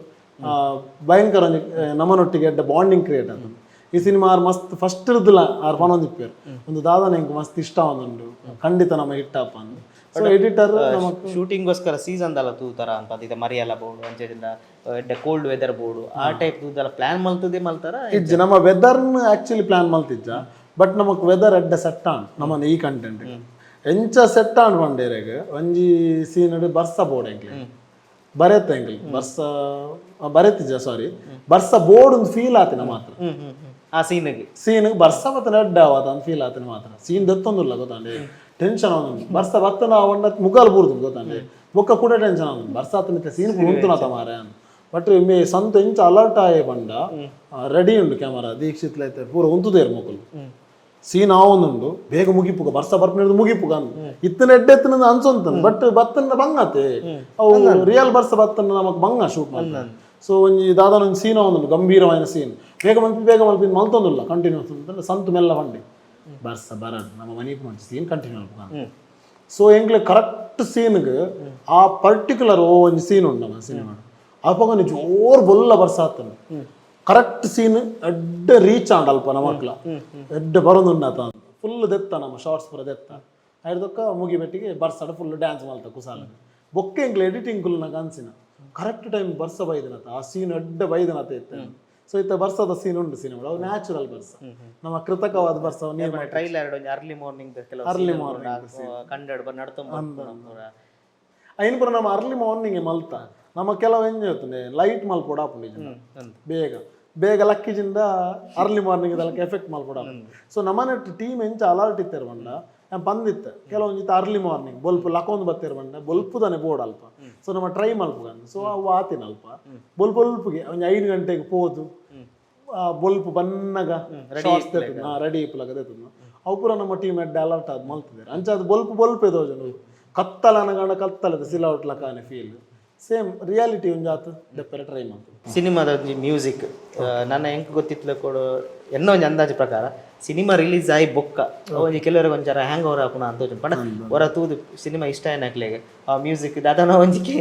ಭಯಂಕರ ಒಂಜಿ ನಮ್ಮನೊಟ್ಟಿಗೆ ಎಡ್ಡೆ ಬಾಂಡಿಂಗ್ ಕ್ರಿಯೇಟ್ ಆತಂದು. ಈ ಸಿನಿಮಾ ಆರ್ ಮಸ್ತ್ ಫಸ್ಟ್ ಇರ್ದಿಲ್ಲ ಆರ್ ಪನೊಂದಿಪ್ಪೇರು, ಒಂದು ದಾದಾನ ಎಂಕ್ ಮಸ್ತ್ ಇಷ್ಟ ಒಂದುಂಡು, ಖಂಡಿತ ನಮ್ಮ ಹಿಟ್ ಆಪ ಅಂದು. ಸೊ ಎಡಿಟರ್ ನಮಕ್ ಶೂಟಿಂಗ್ಗೋಸ್ಕರ ಸೀಸನ್ ದಲ್ಲ ತೂತರ ಅಂತ ಇತ್ತೆ ಮರಿಯಲ್ಲ ಬೋರ್ಡು ಅಂಚೆದಿಂದ ಎಡ್ಡೆ ಕೋಲ್ಡ್ ವೆದರ್ ಬೋರ್ಡು ಆ ಟೈಪ್ ತೂದಲ್ಲ ಪ್ಲಾನ್ ಮಲ್ತದೆ ಮಲ್ತಾರ? ಇಜ್ಜಿ, ನಮ್ಮ ವೆದರ್ನ್ ಆಕ್ಚುಲಿ ಪ್ಲಾನ್ ಮಲ್ತಿಜ್ಜ. ಬಟ್ ನಮಕ್ ವೆದರ್ ಎಡ್ಡೆ ಸೆಟ್ ಆಂಡ್ ನಮ್ಮನ ಈ ಕಂಟೆಂಟ್. ಎಂಚ ಸೆಟ್ ಆಂಡ್ ಪಂಡೇರೆಗ್, ಒಂಜಿ ಸೀನ್ ಬರ್ಸ ಬೋರ್ಡ್ ಎಂಕ್ಲೆ ಬರೆತ ಎಂಕ್ಲೆ ಬರ್ಸ ಬರೆತಿಜ, ಸಾರಿ, ಬರ್ಸ ಬೋರ್ಡ್ ಒಂದು ಫೀಲ್ ಆತಿನ ಮಾತ್ರ. ಹ್ಮ್ ಹ್ಮ್ ಹ್ಮ್. ಆ ಸೀನ್ಗೆ. ಸೀನ್ ಬರ್ಸ ಬತ್ತನ ಎಡ್ಡೆ ಆವತ ಅಂತ ಫೀಲ್ ಆತಿನ ಮಾತ್ರ. ಸೀನ್ ದೆತ್ತೊಂದುಲ್ಲ ಗೊತ್ತಾಂಡೆ, ಟೆನ್ಷನ್ ಆವೊಂದು. ಬರ್ಸ ಬತ್ತನ ಅವಂಡ ಮುಗಾಲ್ ಬೂರ್ದು ಗೊತ್ತಾಂಡೆ. ಬೊಕ್ಕ ಕೂಡ ಟೆನ್ಷನ್ ಆವೊಂದು, ಬರ್ಸ ಆತನ ಸೀನ್ ಉಂತುನತ ಮಾರೆ. ಬಟ್ ಮೇ ಸಂತ ಎಂಚ ಅಲರ್ಟ್ ಆಯೆ ಪಂಡ, ರೆಡಿ ಉಂಡು ಕ್ಯಾಮರಾ, ದೀಕ್ಷಿತ್ ಲೈತೆ ಪೂರ ಉಂತುದೇರು ಮೊಕುಲು. ಸೀನ್ ಆವೊಂದುಂಡು, ಬೇಗ ಮುಗಿಪುಗ, ಬರ್ಸ ಬರ್ಪುನ ಮುಗಿಪುಗ ಅಂದ್ ಇತ್ತನ ಎಡ್ಡೆ ಎತ್ತನ ಅನ್ಸೊಂತನ. ಬಟ್ ಬತ್ತನ ಬಂಗಾತೆ, ಅವು ರಿಯಲ್ ಬರ್ಸ ಬತ್ತನ ನಮಕ್ ಬಂಗ ಶೂಟ್ ಮಾಡ್ತಾರೆ. ಸೊ ಒಂಜಿ ದಾದಾನ ಒಂಜಿ ಸೀನ್ ಆವೊಂದುಂಡು, ಗಂಭೀರವಾದ ಸೀನ್. ಬೇಗ ಮಲ್ಪಿ ಬೇಗ ಮಲ್ಪಿ ಮಲ್ತೊಂದುಲ್ಲ ಕಂಟಿನ್ಯೂಸ್. ಸಂತು ಮೆಲ್ಲ ಬಂಡಿ, ಬರ್ಸ ಬರಡ್ ನಮ್ಮ ಮನಿ ಸೀನ್ ಕಂಟಿನ್ಯೂ ಮಲ್ಪುಗ. ಸೊ ಎಂಕ್ಲೆ ಕರೆಕ್ಟ್ ಸೀನ್ಗ್ ಆ ಪರ್ಟಿಕ್ಯುಲರ್ ಓ ಒಂಜಿ ಸೀನ್ ಉಂಡು ನಮ್ಮ ಸಿನಿಮಾ. ಅಪಗ ಜೋರ್ ಬೊಲ್ಲ ಬರ್ಸ ಆತನ. ಕರೆಕ್ಟ್ ಸೀನ್ ಎಡ್ಡೆ ರೀಚ್ ಆಂಡ್ ಅಲ್ಪ ನಮಕ್ಲ ಎಡ್ಡೆ ಬರೋದುಂಡಾತ. ಫುಲ್ ದೆತ್ತ ನಮ್ಮ ಶಾರ್ಟ್ಸ್ ಪೂರ ದೆತ್ತ ಐಡ್ದೊಕ್ಕ ಮುಗಿ ಬೆಟ್ಟಿಗೆ ಬರ್ಸಡ ಫುಲ್ ಡ್ಯಾನ್ಸ್ ಮಲ್ತ ಕುಸಾಲ. ಬೊಕ್ಕ ಎಂಕ್ಲೆ ಎಡಿಟಿಂಗ್ ಕುಲ್ನಾಗ ಅನ್ಸಿನ, ಕರೆಕ್ಟ್ ಟೈಮ್ ಬರ್ಸ ಬೈದಿನತ, ಆ ಸೀನ್ ಎಡ್ಡೆ ಬೈದಿನತ ಇತ್ತೆ. So ಇತ್ತ ಬರ್ಸದ ಸೀನ್ ಉಂಡು ಸಿನಿಮಾ, ಅವು ನ್ಯಾಚುರಲ್ ಬರ್ಸ, ನಮ್ಮ ಕೃತಕವಾದ ಬರ್ಸ ನೀರು. ಟ್ರೈಲರ್ ಒಂಜಿ ಅರ್ಲಿ ಮಾರ್ನಿಂಗ್ ಕೆಲವು ಅರ್ಲಿ ಕಂಡಡ್ ನಡ್ತೊಂಬ. ಐನ್ ಪೂರ ನಮ್ಮ ಅರ್ಲಿ ಮಾರ್ನಿಂಗ್ ಮಲ್ತ. ನಮ್ಮ ಕೆಲವು ಎಂಜಾಯ್ ಆತುಂಡೆ, ಲೈಟ್ ಮಲ್ಪೊಡು ಆಪುಂಡು. ಬೇಗ ಬೇಗ ಲಕ್ಕಿಜಿಂದ ಅರ್ಲಿ ಮಾರ್ನಿಂಗ್ ಇದೆಲ್ಲ ಎಫೆಕ್ಟ್ ಮಲ್ಪೊಡು. ಸೊ ನಮ್ಮನೆ ಟೀಮ್ ಎಂಚ ಅಲರ್ಟ್ ಇತ್ತೆರ್ ಪಂಡ, ಯಾನ್ ಪಂದಿತ್ತೆ, ಕೆಲವೊಂಜಿತ್ತ ಅರ್ಲಿ ಮಾರ್ನಿಂಗ್ ಬೊಲ್ಪು ಲಕೊಂದು ಬತ್ತೆರ್ ಪಂಡ ಬೊಲ್ಪು ತಾನೆ ಬೋಡು ಅಲ್ಪ. ಸೊ ನಮ್ಮ ಟ್ರೈ ಮಲ್ಪುಗ. ಸೊ ಅವು ಆತಿನ ಅಲ್ಪ ಬೊಲ್ಪು ಬೊಲ್ಪುಗೆ ಒಂಜಿ 5 ಗಂಟೆಗೆ ಪೋದು, ಆ ಬೊಲ್ಪು ಬನ್ನಗ ರೆಡಿ ಇಪ್ಪುಲಗ ದೆತ್ತುಂಡು. ಅವು ಪೂರ ನಮ್ಮ ಟೀಮ್ ಎಡ್ಡೆ ಅಲರ್ಟ್ ಆದ್ ಮಲ್ತಿದ್ದಾರೆ. ಅಂಚ ಅದು ಬೊಲ್ಪು ಬೊಲ್ಪೆ ತೋಜುಂಡು, ಕತ್ತಲನಗಂಡ ಕತ್ತಲದ ಸಿಲೌಟ್ ಲಕಾನೆ feel, same reality ಒಂಜಾತ್ ದೆಪ್ಪರೆ try ಮಲ್ತದೆ. ಸಿನಿಮಾದ ಒಂಜಿ ಮ್ಯೂಸಿಕ್ ನನ್ನ ಎಂಕ್ ಗೊತ್ತಿತ್ಲ ಕೊಡು ಎನ್ನ ಒಂಜಿ ಅಂದಾಜು ಪ್ರಕಾರ, ಸಿನಿಮಾ ರಿಲೀಸ್ ಆಯಿ ಬೊಕ್ಕ ಒಂಜಿ ಕೆಲವರಿಗೆ ಒಂಜರ ಹ್ಯಾಂಗ್ ಓವರ್ ಆಪುನ ಅಂತ ತೋಜುಂಡು. ಪಂಡ ಹೊರ ತೂದು ಸಿನಿಮಾ ಇಷ್ಟ ಆಯ್ನಕ್ಲೆಗ್ ಆ ಮ್ಯೂಸಿಕ್ ದಾದನ ಒಂಜಿಕೆ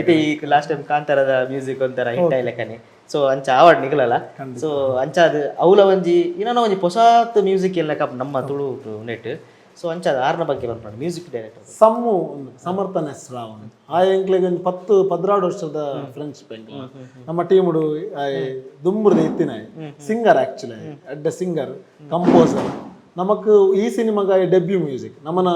ಐತೆ. ಈ ಲಾಸ್ಟ್ ಟೈಮ್ ಕಾಂತಾರದ ಮ್ಯೂಸಿಕ್ ಒಂಥರ ಹಿಟ್ ಆಯ್ಲೆಕ್ಕನೆ. ಸೊ ಅಂಚ ಆವಡ್ ನಿಗಲಲ್ಲ. ಸೊ ಅಂಚ ಅದು ಅವಲ ಒಂಜಿ ಇನ್ನೊಂದು ಒಂಜಿ ಹೊಸಾತ್ ಮ್ಯೂಸಿಕ್ ಎಲ್ಲ ನಮ್ಮ ತುಳು ನೆಟ್. ಸೊ ಅಂಚ ಅದು ಆರ್ನ ಬಗ್ಗೆ ಬರ್ಪುಂಡು, ಮ್ಯೂಸಿಕ್ ಡೈರೆಕ್ಟರ್. ಸಮ್ಮು ಒಂದು ಸಮರ್ಥ ನೆಸ್ರಾ ಒಂದು. ಆ ಎಂಕ್ಲೆಗ್ ಒಂಜಿ 10-12 ವರ್ಷದ ಫ್ರೆಂಡ್ಶಿಪ್ ಎಂಕ್ಲ. ನಮ್ಮ ಟೀముಡು ದುಂಬುರ್ದ ಇತ್ತಿನ ಸಿಂಗರ್, ಆಕ್ಚುಲಿ ಅಡ್ಡ ಸಿಂಗರ್ ಕಂಪೋಸರ್. ನಮಕ್ ಈ ಸಿನಿಮಾಗ ಡೆಬ್ಯೂ ಮ್ಯೂಸಿಕ್. ನಮ್ಮನ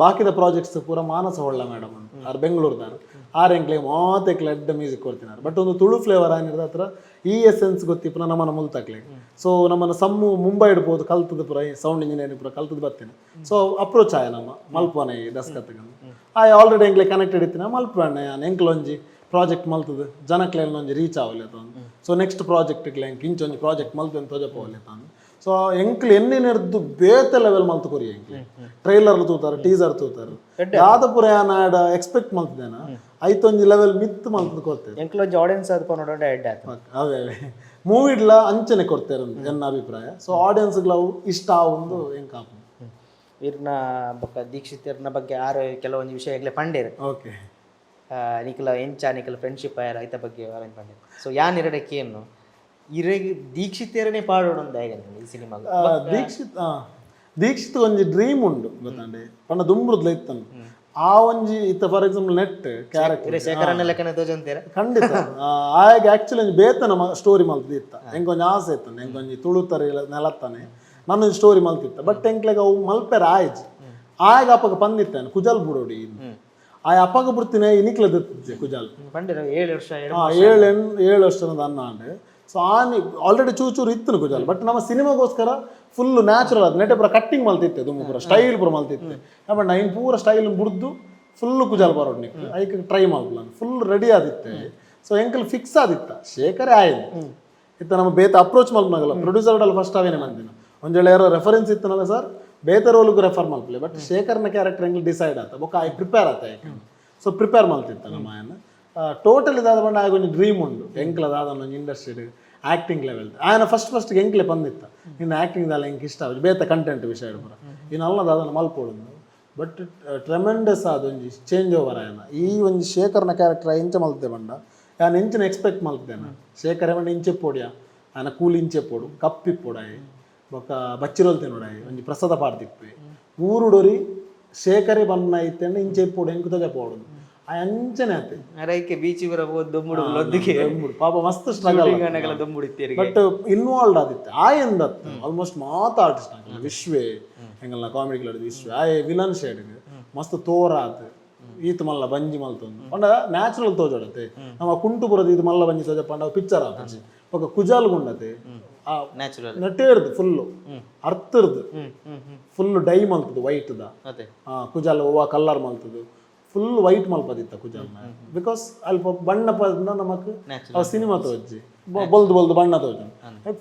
ಬಾಕಿದ ಪ್ರಾಜೆಕ್ಟ್ಸ್ ಪೂರ ಮಾನಸ ಹೊಳ್ಳ ಮೇಡಮ್ ಅಂತ ಆರ್ ಬೆಂಗಳೂರುದಾರ್. ಆರ್ ಎಂಕ್ಲೆಗ್ ಮಾತೆಕ್ಲೆ ಎಡ್ಡೆ ಮ್ಯೂಸಿಕ್ ಕೊಡ್ತಿನಾರ್. ಬಟ್ ಒಂದು ತುಳು ಫ್ಲೇವರ್ ಆನಿರ್ದ ಹತ್ರ ಈ ಎಸೆನ್ಸ್ ಗೊತ್ತಿಪ್ಪುನ ನಮ್ಮನ ಮುಲ್ತಕ್ಲೆಗ್. ಸೊ ನಮ್ಮನ ಸಮ್ಮು ಮುಂಬೈ ಇಡ್ಬೋದು ಕಲ್ತದ ಪೂರ, ಸೌಂಡ್ ಇಂಜಿನಿಯರಿಂಗ್ ಪೂರ ಕಲ್ತದ ಬತ್ತೀನಿ. ಸೊ ಅಪ್ರೋಚ್ ಆಯ, ನಮ್ಮ ಮಲ್ಪುವನ ಈ ದಸ್ಕತ್ಗೆ. ಆಯ್ ಆಲ್ರೆಡಿ ಎಂಕ್ಲೆ ಕನೆಕ್ಟೆಡ್ ಇತ್ತಿನ. ಮಲ್ಪುವಣ್ಣ, ಯಾನ್ ಎಂಕ್ಲೊಂಜಿ ಪ್ರಾಜೆಕ್ಟ್ ಮಲ್ತದ ಜನಕ್ಲೆ ಒಂಜಿ ರೀಚ್ ಆವಲೆ. So next project ಎಂಕ್ ಇಂಚ ಒಂಜಿ ಪ್ರಾಜೆಕ್ಟ್ ಮಲ್ತು ತೋಜಪೋವಲೆ ತಾನು. ಸೊ ಎಂಕ್ಲು ಎನ್ನಿನೆರ್ದು ಬೇತೆ ಲೆವೆಲ್ ಮಲ್ತು ಕೊರಿ. ಎಂಕ್ಲೆ ಟ್ರೈಲರ್ ತೂತಾರ, ಟೀಸರ್ ತೂತಾರ, ದಾದ ಪೂರ ಯಾನ್ ಆಡ ಎಕ್ಸ್ಪೆಕ್ಟ್ ಮಲ್ತಿದ್ದೇನ, ಐತೊಂಜಿ ಲೆವೆಲ್ ಮಿತ್ ಮಲ್ತದ ಕೊರ್ತೇವೆ. ಎಂಕ್ಲೊಂಜಿ ಆಡಿಯನ್ಸ್ ಅದು ಪನೋಡ ಎಡ್ಡೆ ಆತು. ಅವೇ ಅವೇ ಮೂವಿಡ್ಲ ಅಂಚನೆ ಕೊಡ್ತೇವೆ ಎನ್ನ ಅಭಿಪ್ರಾಯ. ಸೊ ಆಡಿಯನ್ಸ್ಗ್ಲ ಅವು ಇಷ್ಟ ಆವೊಂದು ಎಂಕ್ ಆಪುಂಡು. ಇರ್ನ ಬೊಕ್ಕ ದೀಕ್ಷಿತರ್ನ ಬಗ್ಗೆ ಆರು ಕೆಲವೊಂದು ವಿಷಯಗಳೇ ಪಂಡೇರು. ನಿಖಲ ಎಂಚ ನಿಖಲ ಫ್ರೆಂಡ್ಶಿಪ್ ಆಯರ ಐತ ಬಗ್ಗೆ ಅರೇಂಜ್ ಪಂಡೇರು. ಸೊ ಯಾನ್ ಇರಡೆ ಕೇನು, ಇರೆಗ್ ದೀಕ್ಷಿತೇರನೇ ಪಾಡೋಡು ಹೇಗೆ ಈ ಸಿನಿಮಾ? ದೀಕ್ಷಿತ್ ಒಂಜಿ ಡ್ರೀಮ್ ಉಂಡು ಗೊತ್ತಂಡೆ. ಪಂಡ ದುಂಬ್ರುದ್ಲ ಇತ್ತನು ಆ ಒಂಜಿ ಇತ್ತ, for example net character. ಶೇಖರನ್ನ ಲೆಕ್ಕನೆ ತೋಜಂತೀರ? ಖಂಡಿತ. ಆಯಾಗ ಆಕ್ಚುಲಿ ಒಂಜಿ ಬೇತನ ಸ್ಟೋರಿ ಮಲ್ತದ ಇತ್ತ. ಎಂಕೊಂಜಿ ಆಸೆ ಇತ್ತು, ಎಂಕೊಂಜಿ ತುಳುತರೆ ನೆಲತ್ತಾನೆ ನಾನೊಂದು ಸ್ಟೋರಿ ಮಲ್ತಿತ್ತ. ಬಟ್ ಎಂಕ್ಲೆಗ್ ಅವು ಮಲ್ಪೆರ ಆಯ್ಜಿ. ಆಯಾಗ ಅಪ್ಪಗ ಪಂದಿತ್ತಾನೆ, ಕುಜಲ್ ಬುಡೋಡಿ. ಆಯ ಅಪ್ಪಗ ಬಿಡ್ತೀನಿ ಇನಿಕ್ಲ ದೆತ್ತಿದ್ದೆ ಕುಜಲ್. ಪಂಡೇರು 7 ವರ್ಷ 7. 7 ವರ್ಷದ ಅನ್ನ ಆಂಡ್. ಸೊ ಆನಿ ಆಲ್ರೆಡಿ ಚೂರು ಚೂರು ಇತ್ತು ಕುಜಲ್. ಬಟ್ ನಮ್ಮ ಸಿನಿಮಾಗೋಸ್ಕರ ಫುಲ್ ನ್ಯಾಚುರಲ್ ಅದು ನೆಟ್ಟೆ ಪೂರ ಕಟ್ಟಿಂಗ್ ಮಲ್ತಿತ್ತೆ, ದುಮ್ಮು ಪೂರ ಸ್ಟೈಲ್ ಪೂರ ಮಲ್ತಿತ್ತೆ. ಬಟ್ ನೈನ್ ಪೂರ ಸ್ಟೈಲ್ ಬುಡ್ದು ಫುಲ್ ಕುಜಾಲ್ ಬರೋಡು ನಿಕ್ ಐಕ್ ಟ್ರೈ ಮಲ್ಪಲ ಫುಲ್ ರೆಡಿ ಆದಿತ್ತೆ. ಸೊ ಎಂಕಲ್ ಫಿಕ್ಸ್ ಆದಿತ್ತ, ಶೇಖರೇ ಆಯ್ತು ಇತ್ತ. ನಮ್ಮ ಬೇತ ಅಪ್ರೋಚ್ ಮಲ್ಪನಾಗಲ್ಲ ಪ್ರೊಡ್ಯೂಸರ್ ಫಸ್ಟ್ ಅವೇನೆ ಮಂದಿನ. ಒಂದ್ ವೇಳೆ ಯಾರೋ ರೆಫರೆನ್ಸ್ ಇತ್ತನಲ್ಲ ಸರ್, ಬೇತೆ ರೋಲ್ಗೂ ರೆಫರ್ ಮಲ್ಪಲೆ. ಬಟ್ ಶೇಖರ್ನ ಕ್ಯಾರೆಕ್ಟರ್ ಎಂಗ್ಲ್ ಡಿಸೈಡ್ ಆತ. ಬೊಕ್ಕ ಆಯ್ ಪ್ರಿಪೇರ್ ಆತ. ಸೊ ಪ್ರಿಪೇರ್ ಮಲ್ತಿತ್ತ ನಮ್ಮ ಆಯನ ಟೋಟಲ್ ಇದಾದ ಬಂಡ. ಆಗ ಒಂಜಿ ಡ್ರೀಮ್ ಉಂಡು ಎಂಕ್ಲ ದಾದ ಒಂಜಿ industry acting level. ಆಯನ ಫಸ್ಟ್ ಫಸ್ಟ್ ಎಂಕ್ಲೆ ಬಂದಿತ್ತ, ನಿನ್ನ ಆ್ಯಕ್ಟಿಂಗ್ ದಾಲ ಎಂಕ್ ಇಷ್ಟ ಆವಜಿ, ಬೇತೆ ಕಂಟೆಂಟ್ ವಿಷಯ ಪೂರ ಇನ್ನು ಅಲ್ಲ ದಾದನ ಮಲ್ಪೊಡು. ಬಟ್ ಟ್ರೆಮೆಂಡಸ್ ಆದ ಒಂಜಿ ಚೇಂಜ್ ಓವರ್ ಆಯನ. ಈ ಒಂಜಿ ಶೇಖರ್ನ ಕ್ಯಾರೆಕ್ಟರ್ ಎಂಚ ಮಲ್ತೆ ಬಂಡ, ಯಾನ್ ಎಂಚಿನ ಎಕ್ಸ್ಪೆಕ್ಟ್ ಮಲ್ತಿದ್ದೇನೆ, ಶೇಖರ್ ಬಂಡ ಇಂಚೆಪ್ಪೊಡಿಯ, ಆಯನ ಕೂಲಿ ಇಂಚೆಪ್ಪೊಡು, ಕಪ್ಪಿಪ್ಪೊಡಾಯಿ, ಬೊಕ್ಕ ಬಚ್ಚಿರೋಲ್ ತಿನ್ನೋಡಾಯಿ, ಒಂಜಿ ಪ್ರಸಾದ ಪಾಡ್ದಿಪ್ಪೆ, ಊರುಡೊರಿ ಶೇಖರೆ ಬನ್ನ ಇತ್ತೆಂಡ ಇಂಚೆ ಇಪ್ಪೊಡು, ಎಂಕ್ ತೋಜಪೋಡು. ಆ ಅಂಚನೆ ಆತೆ. ರೈಕೆ ಬೀಚ್ ಪೂರ ಪೋದು ದೊಂಬುಡು ಲೊದ್ದಿಗೆ. ಪಾಪ ಮಸ್ತ್ ಸ್ಟ್ರಗಲ್. ದೊಂಬುಡು ಇತ್ತೇರಿಗೆ. ಬಟ್ ಇನ್ವಾಲ್ವ್ ಆದಿತ್ತೆ ಆಯಂದತ್ತು ಆಲ್ಮೋಸ್ಟ್ ಮಾತ ಆರ್ಟಿಸ್ಟ್ ಹಾಕಲ್ಲ. ವಿಶ್ವೇ ಎಂಗಲ್ನ ಕಾಮಿಡಿ ವಿಶ್ವೇ ಆಯೆ ವಿಲನ್ ಶೇಡ್ ಮಸ್ತ್ ತೋರಾತ್, ಈತ್ ಮಲ್ಲ ಬಂಜಿ ಮಲ್ತೊಂದು ಪಂಡ ನ್ಯಾಚುರಲ್ ತೋಜೊಡತೆ. ನಮ್ಮ ಕುಂಟುಪುರದ ಇದು ಮಲ್ಲ ಬಂಜಿ ತೋಜ ಪಂಡ ಪಿಕ್ಚರ್ ಆಪುಜಿ. ಬೊಕ್ಕ ಕುಜಾಲ್ ಗುಂಡತೆ ಆ ನ್ಯಾಚುರಲ್. ನೆಟ್ಟೇರ್ದು ಫುಲ್ಲು ಅರ್ತರ್ದು ಹ್ಮ್ ಹ್ಮ್ ಹ್ಮ್ ಫುಲ್ ಡೈ ಮಲ್ತದು ವೈಟ್ the. ಅದೇ. ಕುಜಾಲ್ ಹೂವ ಕಲರ್ ಮಲ್ತದು ಫುಲ್ ವೈಟ್ ಮಲ್ಪದಿತ್ತ ಕುಜಾಲ್ನ. Because ಅಲ್ಪ ಬಣ್ಣ ಪಂಡ ನಮಕ್ Natural. Cinema ತೋಜಿ, ಬೊಲ್ದು ಬೊಲ್ದು ಬಣ್ಣ ತೋಜು,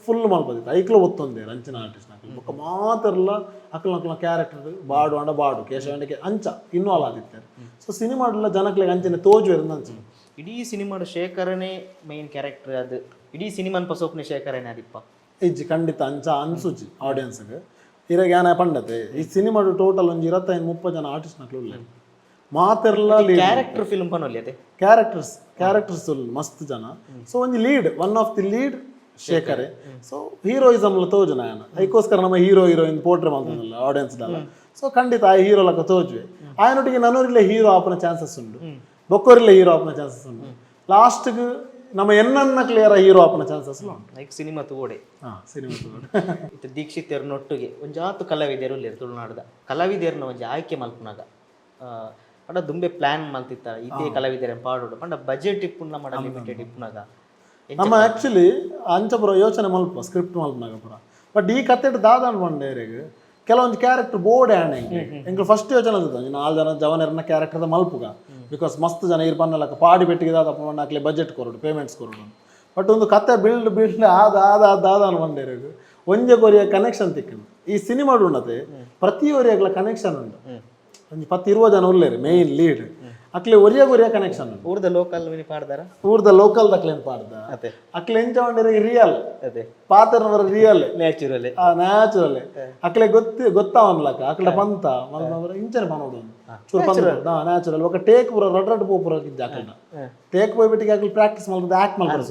ಫುಲ್ ಮಲ್ಪದಿತ್ತ. ಐಕ್ಲ ಒತ್ತೊಂದೇರು ಅಂಚಿನ ಆರ್ಟಿಸ್ಟ್ ಅಕ್ಲು. ಬೊಕ್ಕ ಮಾತೆರ್ಲ ಅಕ್ಲ ಅಕ್ಲ ಕ್ಯಾರೆಕ್ಟರ್ ಬಾಡು ಅಂಡ ಬಾಡು, ಕೇಶವ ಅಂಡ ಅಂಚ ಇನ್ವಾಲ್ವ್ ಆದಿತ್ತಾರೆ. ಸೊ ಸಿನಿಮಾಡ್ಲ ಜನಕ್ಲೆಗ್ ಅಂಚನೆ ತೋಜುವೆರ್ ಅಂಚನೆ. ಇಡೀ ಸಿನಿಮಾಡು ಶೇಖರನೇ ಮೈನ್ ಕ್ಯಾರೆಕ್ಟರ್ ಅದು, ಇಡೀ ಸಿನಿಮಾನ್ ಪಸೋಪ್ನೆ ಶೇಖರನೇ ಅದಿಪ್ಪ? ಇಜ್ಜಿ, ಖಂಡಿತ ಅಂಚ ಅನ್ಸುಜಿ ಆಡಿಯನ್ಸ್ಗೆ. ಇರಗ ಯಾನ ಪಂಡತೆ, ಈ ಸಿನಿಮಾಡು ಟೋಟಲ್ ಒಂಜಿ 25-30 ಜನ ಆರ್ಟಿಸ್ಟ್ ನಕ್ಲು ಉಲ್ಲೆರ್, ಮಾತೆರ್ಲ lead. Character film ಪನೊಲಿ ಅದೇ. ಕ್ಯಾರೆಕ್ಟರ್ಸ್ ಕ್ಯಾರೆಕ್ಟರ್ಸ್ ಮಸ್ತ್ ಜನ. ಸೊ ಒಂಜಿ lead, one of the lead ಶೇಖರೆ. So heroism ತೋಜುನ ಆಯನ. ಐಕೋಸ್ಕರ ನಮ್ಮ hero heroine portray ಮಲ್ತೊಂದಲ್ಲ audience ದಲ್ಲ. ಸೊ ಖಂಡಿತ ಆ ಹೀರೋ ಲಕ ತೋಜುವೆ. ಆಯನೊಟ್ಟಿಗೆ ನನೋರಿಲ್ಲ ಹೀರೋ ಆಪುನ ಚಾನ್ಸಸ್ ಉಂಡು, ಬೊಕ್ಕೋರಿಲ್ಲ ಹೀರೋ ಆಪುನ ಚಾನ್ಸಸ್ ಉಂಡು. ಲಾಸ್ಟ್ಗೆ ನಮ್ಮ ಎನ್ನನ್ನ ಕ್ಲಿಯರ್ ಹೀರೋ ಆಪನ chances like cinema ತೂವಡೆ. ಹಾಂ, ಸಿನಿಮಾ. ಇತ್ತೆ ದೀಕ್ಷಿತೆರ್ನೊಟ್ಟಿಗೆ ಒಂಜಾತು ಕಲಾವಿದರು ಉಲ್ಲೆರ್ ತುಳುನಾಡ್ದ. ಕಲಾವಿದೆರ್ನ ಒಂಜಿ ಆಯ್ಕೆ ಮಲ್ಪುನಗ ಪಂಡ ದುಂಬೆ ಪ್ಲಾನ್ ಮಲ್ತಿತ್ತ ಇದೇ ಕಲಾವಿದೆರೆನ್ ಪಾಡೊಡು ಪಂಡ ಬಜೆಟ್ ಇಪ್ಪುನ ಮಡ ಲಿಮಿಟೆಡ್ ಇಪ್ಪುನಗ ಎಂಚ? ನಮ್ಮ ಆ್ಯಕ್ಚುಲಿ ಅಂಚ ಪೂರ ಯೋಚನೆ ಮಲ್ಪ ಸ್ಕ್ರಿಪ್ಟ್ ಮಲ್ಪನಾಗ ಪೂರ. ಬಟ್ ಈ ಕತೆಟ್ ದಾದ ಪಂಡೇರೆಗ್ ಕೆಲವೊಂದು ಕ್ಯಾರೆಕ್ಟರ್ ಬೋರ್ಡ್ ಆ್ಯಂಡ್ ಎಂಕ್ಲೆ ಎಂಕ್ಲು ಫಸ್ಟ್ ಯೋಚನೆ ಅಂದಿತ್ತು ಒಂಜಿ ನಾಲ್ ಜನ ಜವನೆರ್ನ ಕ್ಯಾರೆಕ್ಟರ್ದ ಮಲ್ಪುಗ, because ಮಸ್ತ್ ಜನ ಇರ್ ಪನ್ನಲಕ್ಕ ಪಾಡಿ ಪೆಟ್ಟಿಗೆ ದಾದ ಪಂಡ ಅಕ್ಲೆ ಬಜೆಟ್ ಕೊರಡು, ಪೇಮೆಂಟ್ಸ್ ಕೊರಡು. ಬಟ್ ಒಂದು ಕತೆ ಬಿಲ್ಡ್ ಬಿಲ್ಡ್ ಆದ ಆದ ಆದ ಆದ ಪಂಡೇರೆಗ್ ಒಂಜೆ ಕೊರಿಯ ಕನೆಕ್ಷನ್ ತಿಕ್ಕಂಡು. ಈ ಸಿನಿಮಾ ಉಂಡತೆ ಪ್ರತಿ ಒರಿಯಗ್ಲ ಕನೆಕ್ಷನ್ ಉಂಡು. ಒಂಜಿ 10-20 ಜನ ಉಲ್ಲೇರು ಮೇನ್ ಲೀಡ್, ಅಕ್ಲೆ ಒರಿಯ ಒರಿಯ ಕನೆಕ್ಷನ್ ಉಂಡು. ಊರ್ದ ಲೋಕಲ್ ಮಿನಿ ಪಾಡ್ದಾರ? ಊರ್ದ ಲೋಕಲ್ ದಕ್ಲೇನ್ ಪಾಡ್ದ. ಅಕ್ಲೆ ಎಂಚ ಪಂಡೇರೆಗ್ ರಿಯಲ್ ಪಾತ್ರನವರ real natural. Natural. ಅಕ್ಲೆ ಗೊತ್ತಿ ಗೊತ್ತಾವನ್ಲಕ್ಕ ಅಕ್ಲೆ ಪಂತ ಮಲ್ಪವರ ಇಂಚನೆ ಪನೋಡು ಚೂರು ಪಂತ ನ್ಯಾಚುರಲ್. ఒక ಟೇಕ್ ಪೂರ ರಡ್ ರಡ್ ಪೋಪುರ ಇಜ್ಜ. ಅಕ್ಲೆನ ಟೇಕ್ ಪೋಯ್ಬಿಟ್ಟಿಗೆ ಅಕ್ಲೆ ಪ್ರಾಕ್ಟೀಸ್ ಮಲ್ತದ ಆಕ್ಟ್ ಮಲ್ಪರ.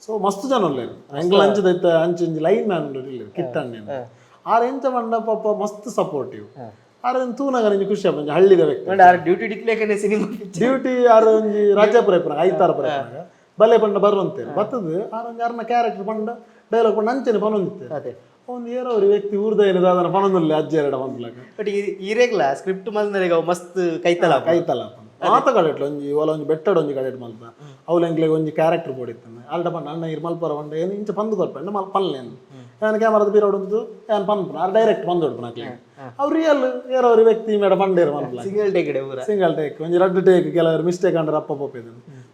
ಸೊ ಮಸ್ತ್ ಜನ ಉಲ್ಲೇರು. ಎಂಕ್ಲ ಅಂಚದ ಇತ್ತ ಅಂಚ ಇಂಚ ಲೈನ್ ಮ್ಯಾನ್ ಉಲ್ಲೇರು ಕಿಟ್ಟಣ್ಣೆ. ಆರ್ ಎಂಚ ಪಂಡ ಪಾಪ ಮಸ್ತ್ ಸಪೋರ್ಟಿವ್. ಆರ್ ತೂನಗ ಒಂಜಿ ಖುಷಿ ಆಪುಂಡು, ಹಳ್ಳಿದ ವ್ಯಕ್ತಿ. ಪಂಡ ಆರ್ ಡ್ಯೂಟಿ ಡಿಕ್ಲೇಕನೆ ಸಿನಿಮಾ? ಡ್ಯೂಟಿ ಆರ್ ಒಂಜಿ ರಾಜ್ಯಾಪುರ ಇಪ್ಪುನ ಐತಾರ ಪುರ ಇಪ್ಪುನಗ ಬಲ್ಲೆ ಪಂಡ ಬರುವಂತೆ ಬತ್ತದು. ಆರ್ ಒಂಜಿ ಆರ್ನ ಕ್ಯಾರೆಕ್ಟರ್ ಪಂಡ ಡೈಲಾಗ್ ಪಂಡ ಅಂಚನೆ ಪನೊಂದಿತ್ತೆ. ಒಂದು ಏರೋ ಒಂದು ವ್ಯಕ್ತಿ ಊರ್ದ ಏನಿದೆ ಅದನ್ನ ಪನೊಂದುಲ್ಲೆ ಅಜ್ಜಿ ಎರಡ ಪನ್ಪುಲಕ. ಬಟ್ ಈರೆಗ್ಲ ಸ್ಕ್ರಿಪ್ಟ್ ಮಲ್ನರೆಗ್ ಅವು ಮಸ್ತ್ ಕೈತಲ. ಕೈತಲ ಮಾತ ಕಡೆಟ್ಲ ಒಂಜಿ ಒಲ ಒಂಜಿ ಬೆಟ್ಟಡ್ ಒಂಜಿ ಕಡೆಟ್ ಮಲ್ತ ಅವ್ಲು ಎಂಕ್ಲೆಗ್ ಒಂಜಿ ಕ್ಯಾರೆಕ್ಟರ್ ಬೋಡಿತ್ತಂದೆ ಅಲ್ಟ ಪಂಡ ಅಣ್ಣ ಇರ್ ಮಲ್ಪರ ಪಂಡ ಏನು ಇಂಚ ಪಂದು ಕೊರ್ಪಂಡ ಮಲ್ ಪಲ್ಲೇನು ಯಾನ್ ಕ್ಯಾಮರದ ಬೀರೋಡು ಯಾನ್ ಪನ್ಪುನ ಆರ್ ಡೈರೆಕ್ಟ್ ಪಂದು ಉಡ್ಪುನ ಅಕ್ಲೆ ಅವ್ರು ರಿಯಲ್ ಏರೋ ಒಂದು ವ್ಯಕ್ತಿ ಮೇಡ ಪಂಡೇರು ಪನ್ಪುಲ. ಸಿಂಗಲ್ ಟೇಕ್ ಇಡೆ ಊರ. ಸಿಂಗಲ್ ಟೇಕ್, ಒಂಜಿ ರಡ್ಡು ಟೇಕ್. ಕೆಲವರು ಮಿಸ್ಟೇಕ್ ಅಂಡರ್ ಅಪ್ಪ ಪೋಪೆದು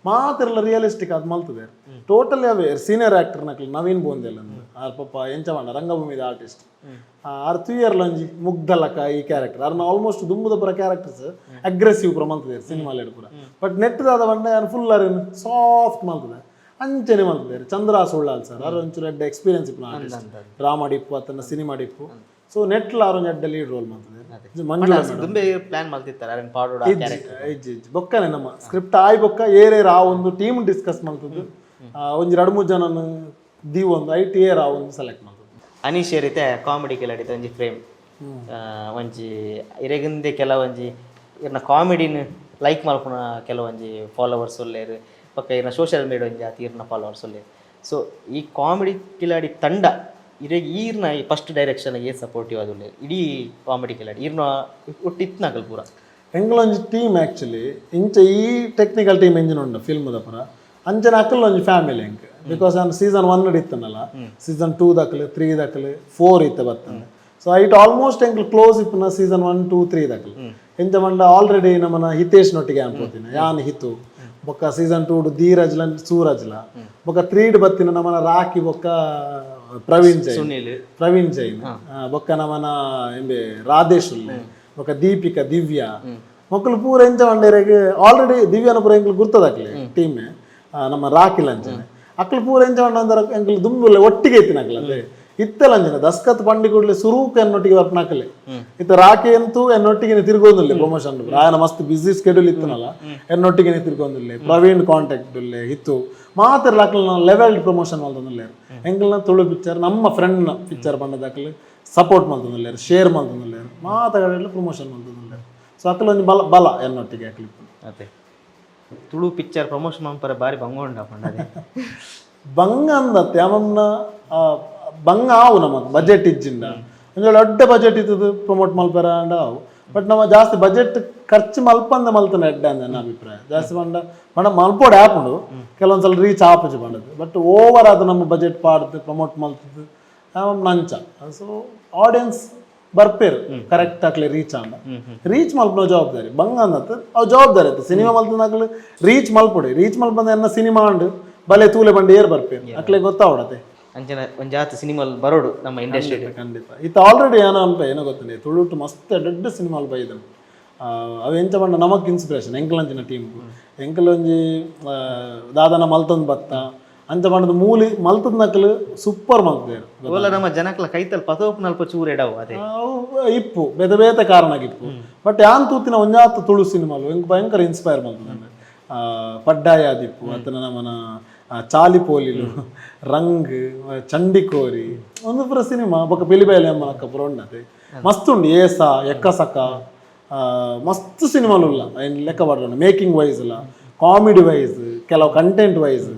ಮಾತಿರ್ಲ ರಿಯಲಿಸ್ಟಿಕ್ ಅದು ಮಲ್ತದೆ. ಟೋಟಲಿ ಅವೇ ಸೀನಿಯರ್ ಆಕ್ಟರ್ ನಕ್ಲು. ನವೀನ್ ಬೋಂದೆಲ್ ಆರ್ ಪಾಪ ಎಂಚ ಪಂಡ ರಂಗಭೂಮಿದ ಆರ್ಟಿಸ್ಟ್. ಆರ್ ತುಯರ್ಲ ಒಂಜಿ ಮುಗ್ಧಲಕ ಈ ಕ್ಯಾರೆಕ್ಟರ್. ಆರ್ನ ಆಲ್ಮೋಸ್ಟ್ ದುಂಬುದ ಪೂರ ಕ್ಯಾರೆಕ್ಟರ್ಸ್ ಅಗ್ರೆಸಿವ್ ಪೂರ ಮಲ್ತದೆ ಸಿನಿಮಾ ಪೂರ. ಬಟ್ ನೆಟ್ದಾದ ಪಂಡ ಯಾನ್ ಫುಲ್ ಅರೇನು ಸಾಫ್ಟ್ ಮಲ್ತದೆ, ಅಂಚನೆ ಮಲ್ತದೆ. ಚಂದ್ರ ಸುಳ್ಳಾಲ್ ಸರ್ ಆರ್ ಒಂಚೂರು ಎಡ್ಡೆ ಎಕ್ಸ್ಪೀರಿಯನ್ಸ್ ಇಪ್ಪು ಆರ್ಟಿಸ್ಟ್, ಡ್ರಾಮಾ ಡಿಪ್ಪು ಅತ್ತನ ಸಿನಿಮಾ ಡಿಪ್ಪು. ಸೊ ನೆಟ್ಲ ಆರ್ ಒಂಜಿ ಎಡ್ಡೆ ಲೀಡ್ ರೋಲ್ ಮಲ್ತದೆ. ಮಂಜುಳಾ ಮೇಡಮ್. ದುಂಬೆ ಪ್ಲಾನ್ ಮಲ್ತಿತ್ತಾರೆ ಅರೆನ್ ಪಾಡೋಡು ಆ ಕ್ಯಾರೆಕ್ಟರ್? ಇಜ್ಜಿ ಇಜ್ಜಿ, ಬೊಕ್ಕನೆ ನಮ್ಮ ಸ್ಕ್ರಿಪ್ಟ್ ಆಯ್ ಬೊಕ್ಕ ಏರೇರ್ ಆ ಒಂದು ಟೀಮ್ ಡಿಸ್ಕಸ್ ಮಲ್ತದ್ದು ಒಂಜಿ ರಡು ಮೂರು ಜನನ ದೀವೊಂದು ಐಟ್ ಏರ್ ಆ ಒಂದು ಸೆಲೆಕ್ಟ್ ಮಲ್ತದ್ದು. ಅನೀಶ್ ಏರಿತೆ ಕಾಮಿಡಿ ಕೆಲಾಡಿತ ಒಂಜಿ ಫ್ರೇಮ್ ಒಂಜಿ ಇರೆಗಿಂದೆ ಕೆಲವೊಂಜಿ ಇರ್ನ ಕಾಮಿಡಿನ ಲೈಕ್ ಮಲ್ಪುನ ಕೆಲವೊಂಜಿ ಫಾಲೋವರ್ಸ್ ಉಲ್ಲೇರು, ಬೊಕ್ಕ ಇರ್ನ ಸೋಷಿಯಲ್ ಮೀಡಿಯಾ ಒಂಜಿ ಆತಿ ಇರ್ನ ಫಾಲೋವರ್ಸ್ ಉಲ್ಲೇರು. ಸೊ ಈ ಕಾಮಿಡಿ ಕಿಲಾಡಿ ತಂಡ ಇರೆಗ್ ಈರ್ನ ಈ ಫಸ್ಟ್ ಡೈರೆಕ್ಷನ್ ಏ ಸಪೋರ್ಟಿವ್ ಆದುಲ್ಲೇರು? ಇಡೀ ಕಾಮಿಡಿ ಕಿಲಾಡಿ ಈರ್ನ ಒಟ್ಟು ಇತ್ನಾಗಲ್ ಪೂರ. ಎಂಗ್ಲೊಂಜಿ ಟೀಮ್ ಆ್ಯಕ್ಚುಲಿ ಇಂಚ ಈ technical team engine ಉಂಡು ಫಿಲ್ಮ್ದ ಪುರ. ಅಂಚನೆ ಅಕಲ್ ಒಂಜಿ ಫ್ಯಾಮಿಲಿ ಎಂಕ್, because ನಾನು ಸೀಸನ್ 1 ಇತ್ತನಲ್ಲ, ಸೀಸನ್ 2 ದಕಲು, 3 ದಕಲು, 4 ಇತ್ತ ಬತ್ತಂದೆ. ಸೊ ಐಟ್ ಆಲ್ಮೋಸ್ಟ್ ಎಂಕ್ಲು ಕ್ಲೋಸ್ ಇಪ್ಪುನ ಸೀಸನ್ 1, 2, 3 ದಕಲು. ಎಂಚ ಪಂಡ ಆಲ್ರೆಡಿ ನಮ್ಮನ ಹಿತೇಶ್ ನೊಟ್ಟಿಗೆ ಅನ್ಕೋತೀನಿ ಯಾನ್ ಹಿತು, ಬೊಕ್ಕ ಸೀಸನ್ 2 ಧೀರಜ್ಲ ಸೂರಜ್ಲ, ಬೊಕ್ಕ 3 ಬತ್ತಿನ ನಮ್ಮನ ರಾಕಿ ಬೊಕ್ಕ ಪ್ರವೀಣ್ ಜೈನ್. ಸುನೀಲ್. ಪ್ರವೀಣ್ ಜೈನ್, ಬೊಕ್ಕ ನಮನ ಎಂಬೆ ರಾಧೇಶ್ ಉಲ್ಲೆ, ಬೊಕ್ಕ ದೀಪಿಕಾ, ದಿವ್ಯಾ ಮೊಕ್ಕಲು ಪೂರ ಎಂಚ ಪಂಡೇರೆಗ್ ಆಲ್ರೆಡಿ ದಿವ್ಯಾನ ಪೂರ ಎಂಕ್ಲು ಗುರ್ತದಾಕ್ಲೆ ಟೀಮ್. ನಮ್ಮ ರಾಕಿಲ್ ಅಂಚನೆ ಅಕ್ಲು ಪೂರ ಎಂಚ ಪಂಡ ಎಂಕ್ಲು ದುಂಬುಲ್ಲೆ ಒಟ್ಟಿಗೆ ಇತ್ತಿನ ಅಕ್ಲು. ಅದೇ ಇತ್ತಲ ಅಂಚನೆ ದಸ್ಕತ್ ಪಂಡಿ ಕೂಡಲೇ ಸುರೂಕ್ ಎನ್ನೊಟ್ಟಿಗೆ ಬರ್ಪನಾಕಲೆ ಇತ್ತ. ರಾಕಿ ಅಂತೂ ಎನ್ನೊಟ್ಟಿಗೆ ತಿರ್ಗೊಂದಿಲ್ಲ ಪ್ರಮೋಷನ್, ರಾಯನ ಮಸ್ತ್ ಬ್ಯುಸಿ ಸ್ಕೆಡ್ಯೂಲ್ ಇತ್ತನಲ್ಲ, ಎನ್ನೊಟ್ಟಿಗೆ ತಿರ್ಗೊಂದಿಲ್ಲ. ಪ್ರವೀಣ್ ಕಾಂಟ್ಯಾಕ್ಟ್ ಉಲ್ಲೆ, ಇತ್ತು ಮಾತ್ರ ಅಕ್ಲ ಲೆವೆಲ್ಡ್ ಪ್ರಮೋಷನ್ ಮಲ್ತೊಂದುಲ್ಲೆರ್. ಎಂಕಲ್ನ ತುಳು ಪಿಕ್ಚರ್ ನಮ್ಮ ಫ್ರೆಂಡ್ ಪಿಕ್ಚರ್ ಬಂದದಾಕಲು ಸಪೋರ್ಟ್ ಮಲ್ತೊಂದುಲ್ಲೆರ್, ಶೇರ್ ಮಲ್ತೊಂದುಲ್ಲೆರ್, ಮಾತ ಕಡೆಲ್ಲ ಪ್ರಮೋಷನ್ ಮಲ್ತೊಂದುಲ್ಲೆರ್. ಸೊ ಅಕ್ಲ ಒಂಜಿ ಬಲ ಬಲ ಎನ್ನೊಟ್ಟಿಗೆ ಅಕ್ಲು. ಅದೇ ತುಳು ಪಿಕ್ಚರ್ ಪ್ರಮೋಷನ್ ಮನ್ಪರೆ ಬಾರಿ ಬಂಗ ಉಂಡ ಪಂಡದೆ. ಬಂಗ ಅಂದತ್ತೆ ಅವನ್ನ ಬಂಗ ಆವು ನಮಕ್ ಬಜೆಟ್ ಇಜ್ಜಿಂಡ. ಒಂಜಿ ದೊಡ್ಡ ಬಜೆಟ್ ಇತ್ತದು ಪ್ರಮೋಟ್ ಮಲ್ಪೆರ ಅಂಡ ಆವು. ಬಟ್ ನಮ್ಮ ಜಾಸ್ತಿ ಬಜೆಟ್ ಖರ್ಚು ಮಲ್ಪಂದ ಮಲ್ತನ ಎಡ್ಡೆ ಅಂದ ನನ್ನ ಅಭಿಪ್ರಾಯ. ಜಾಸ್ತಿ ಪಂಡ ಪಂಡ ಮಲ್ಪೋಡು ಆಪುಂಡು, ಕೆಲವೊಂದ್ಸಲ ರೀಚ್ ಆಪುಜಿ ಪಂಡದು. ಬಟ್ ಓವರ್ ಅದು ನಮ್ಮ ಬಜೆಟ್ ಪಾಡ್ದು ಪ್ರಮೋಟ್ ಮಲ್ತದ್ದು ನಂಚ. ಸೊ ಆಡಿಯನ್ಸ್ ಬರ್ಪೇರು ಕರೆಕ್ಟ್ ಆಕ್ಲೆ ರೀಚ್ ಆಂಡ. ರೀಚ್ ಮಲ್ಪನ ಜವಾಬ್ದಾರಿ ಬಂಗ ಅಂದತ್ತು ಅವು ಜವಾಬ್ದಾರಿ ಆಯ್ತು. ಸಿನಿಮಾ ಮಲ್ತನಾಗ್ಲು ರೀಚ್ ಮಲ್ಪೊಡಿ. ರೀಚ್ ಮಲ್ಪಂದ ಎನ್ನ ಸಿನಿಮಾ ಅಂಡು ಬಲೆ ತೂಲೆ ಬಂಡಿ ಏರ್ ಬರ್ಪೇರು ಅಕ್ಲೆ ಗೊತ್ತಾವಡತೆ. ಅಂಚನೆ ಒಂಜಾತ್ ಸಿನಿಮಾ ಬರೋಡು ನಮ್ಮ ಇಂಡಸ್ಟ್ರಿ. ಖಂಡಿತ. ಇತ್ತ ಆಲ್ರೆಡಿ ಏನೋ ಅನ್ಪ ಏನೋ ಗೊತ್ತಿಲ್ಲ, ತುಳುಟು ಮಸ್ತ್ ದೊಡ್ಡ ಸಿನಿಮಾ ಬೈದನು. ಅವು ಎಂಚ ಪಂಡ ನಮಕ್ ಇನ್ಸ್ಪಿರೇಷನ್. ಎಂಕಲಂಚಿನ ಟೀಮ್ ಎಂಕಲೊಂಜಿ ದಾದನ ಮಲ್ತೊಂದು ಬತ್ತ ಅಂಚ ಪಂಡದ ಮೂಲಿ ಮಲ್ತದ ನಕಲು ಸೂಪರ್ ಮಲ್ತದೇರು. ಓಲ ನಮ್ಮ ಜನಕ್ಲ ಕೈತಲ್ ಪತೋಪು ನಲ್ಪ ಚೂರು ಎಡವು ಅದೇ. ಅವು ಇಪ್ಪು ಬೇತೆ ಬೇತೆ ಕಾರಣಕ್ಕಿಪ್ಪು. ಬಟ್ ಯಾನ್ ತೂತಿನ ಒಂಜಾತ್ ತುಳು ಸಿನಿಮಾಲು ಎಂಕ್ ಭಯಂಕರ ಇನ್ಸ್ಪೈರ್ ಮಲ್ತದಂಡೆ. ಪಡ್ಡಾಯ ಆದಿಪ್ಪು ಅತನ ನಮನ ಚಾಲಿಪೋಲಿಲು, ರಂಗ್, ಚಂಡಿಕೋರಿ, ಒಂದು ಪೂರ ಸಿನಿಮಾ, ಬೊಕ್ಕ ಪಿಲಿಬೈಲೆ ಅಮ್ಮನಕ್ಕ ಪೂರ ಉಂಡತೆ. ಮಸ್ತ್ ಉಂಡು. ಏಸ ಎಕ್ಕಸಕ ಮಸ್ತ್ ಸಿನಿಮಾಲು ಉಲ್ಲ. ಐನ್ ಲೆಕ್ಕ ಪಾಡೋಣ ಮೇಕಿಂಗ್ ವೈಸ್ ಅಲ್ಲ, ಕಾಮಿಡಿ ವೈಸ್, ಕೆಲವು ಕಂಟೆಂಟ್ ವೈಸ್.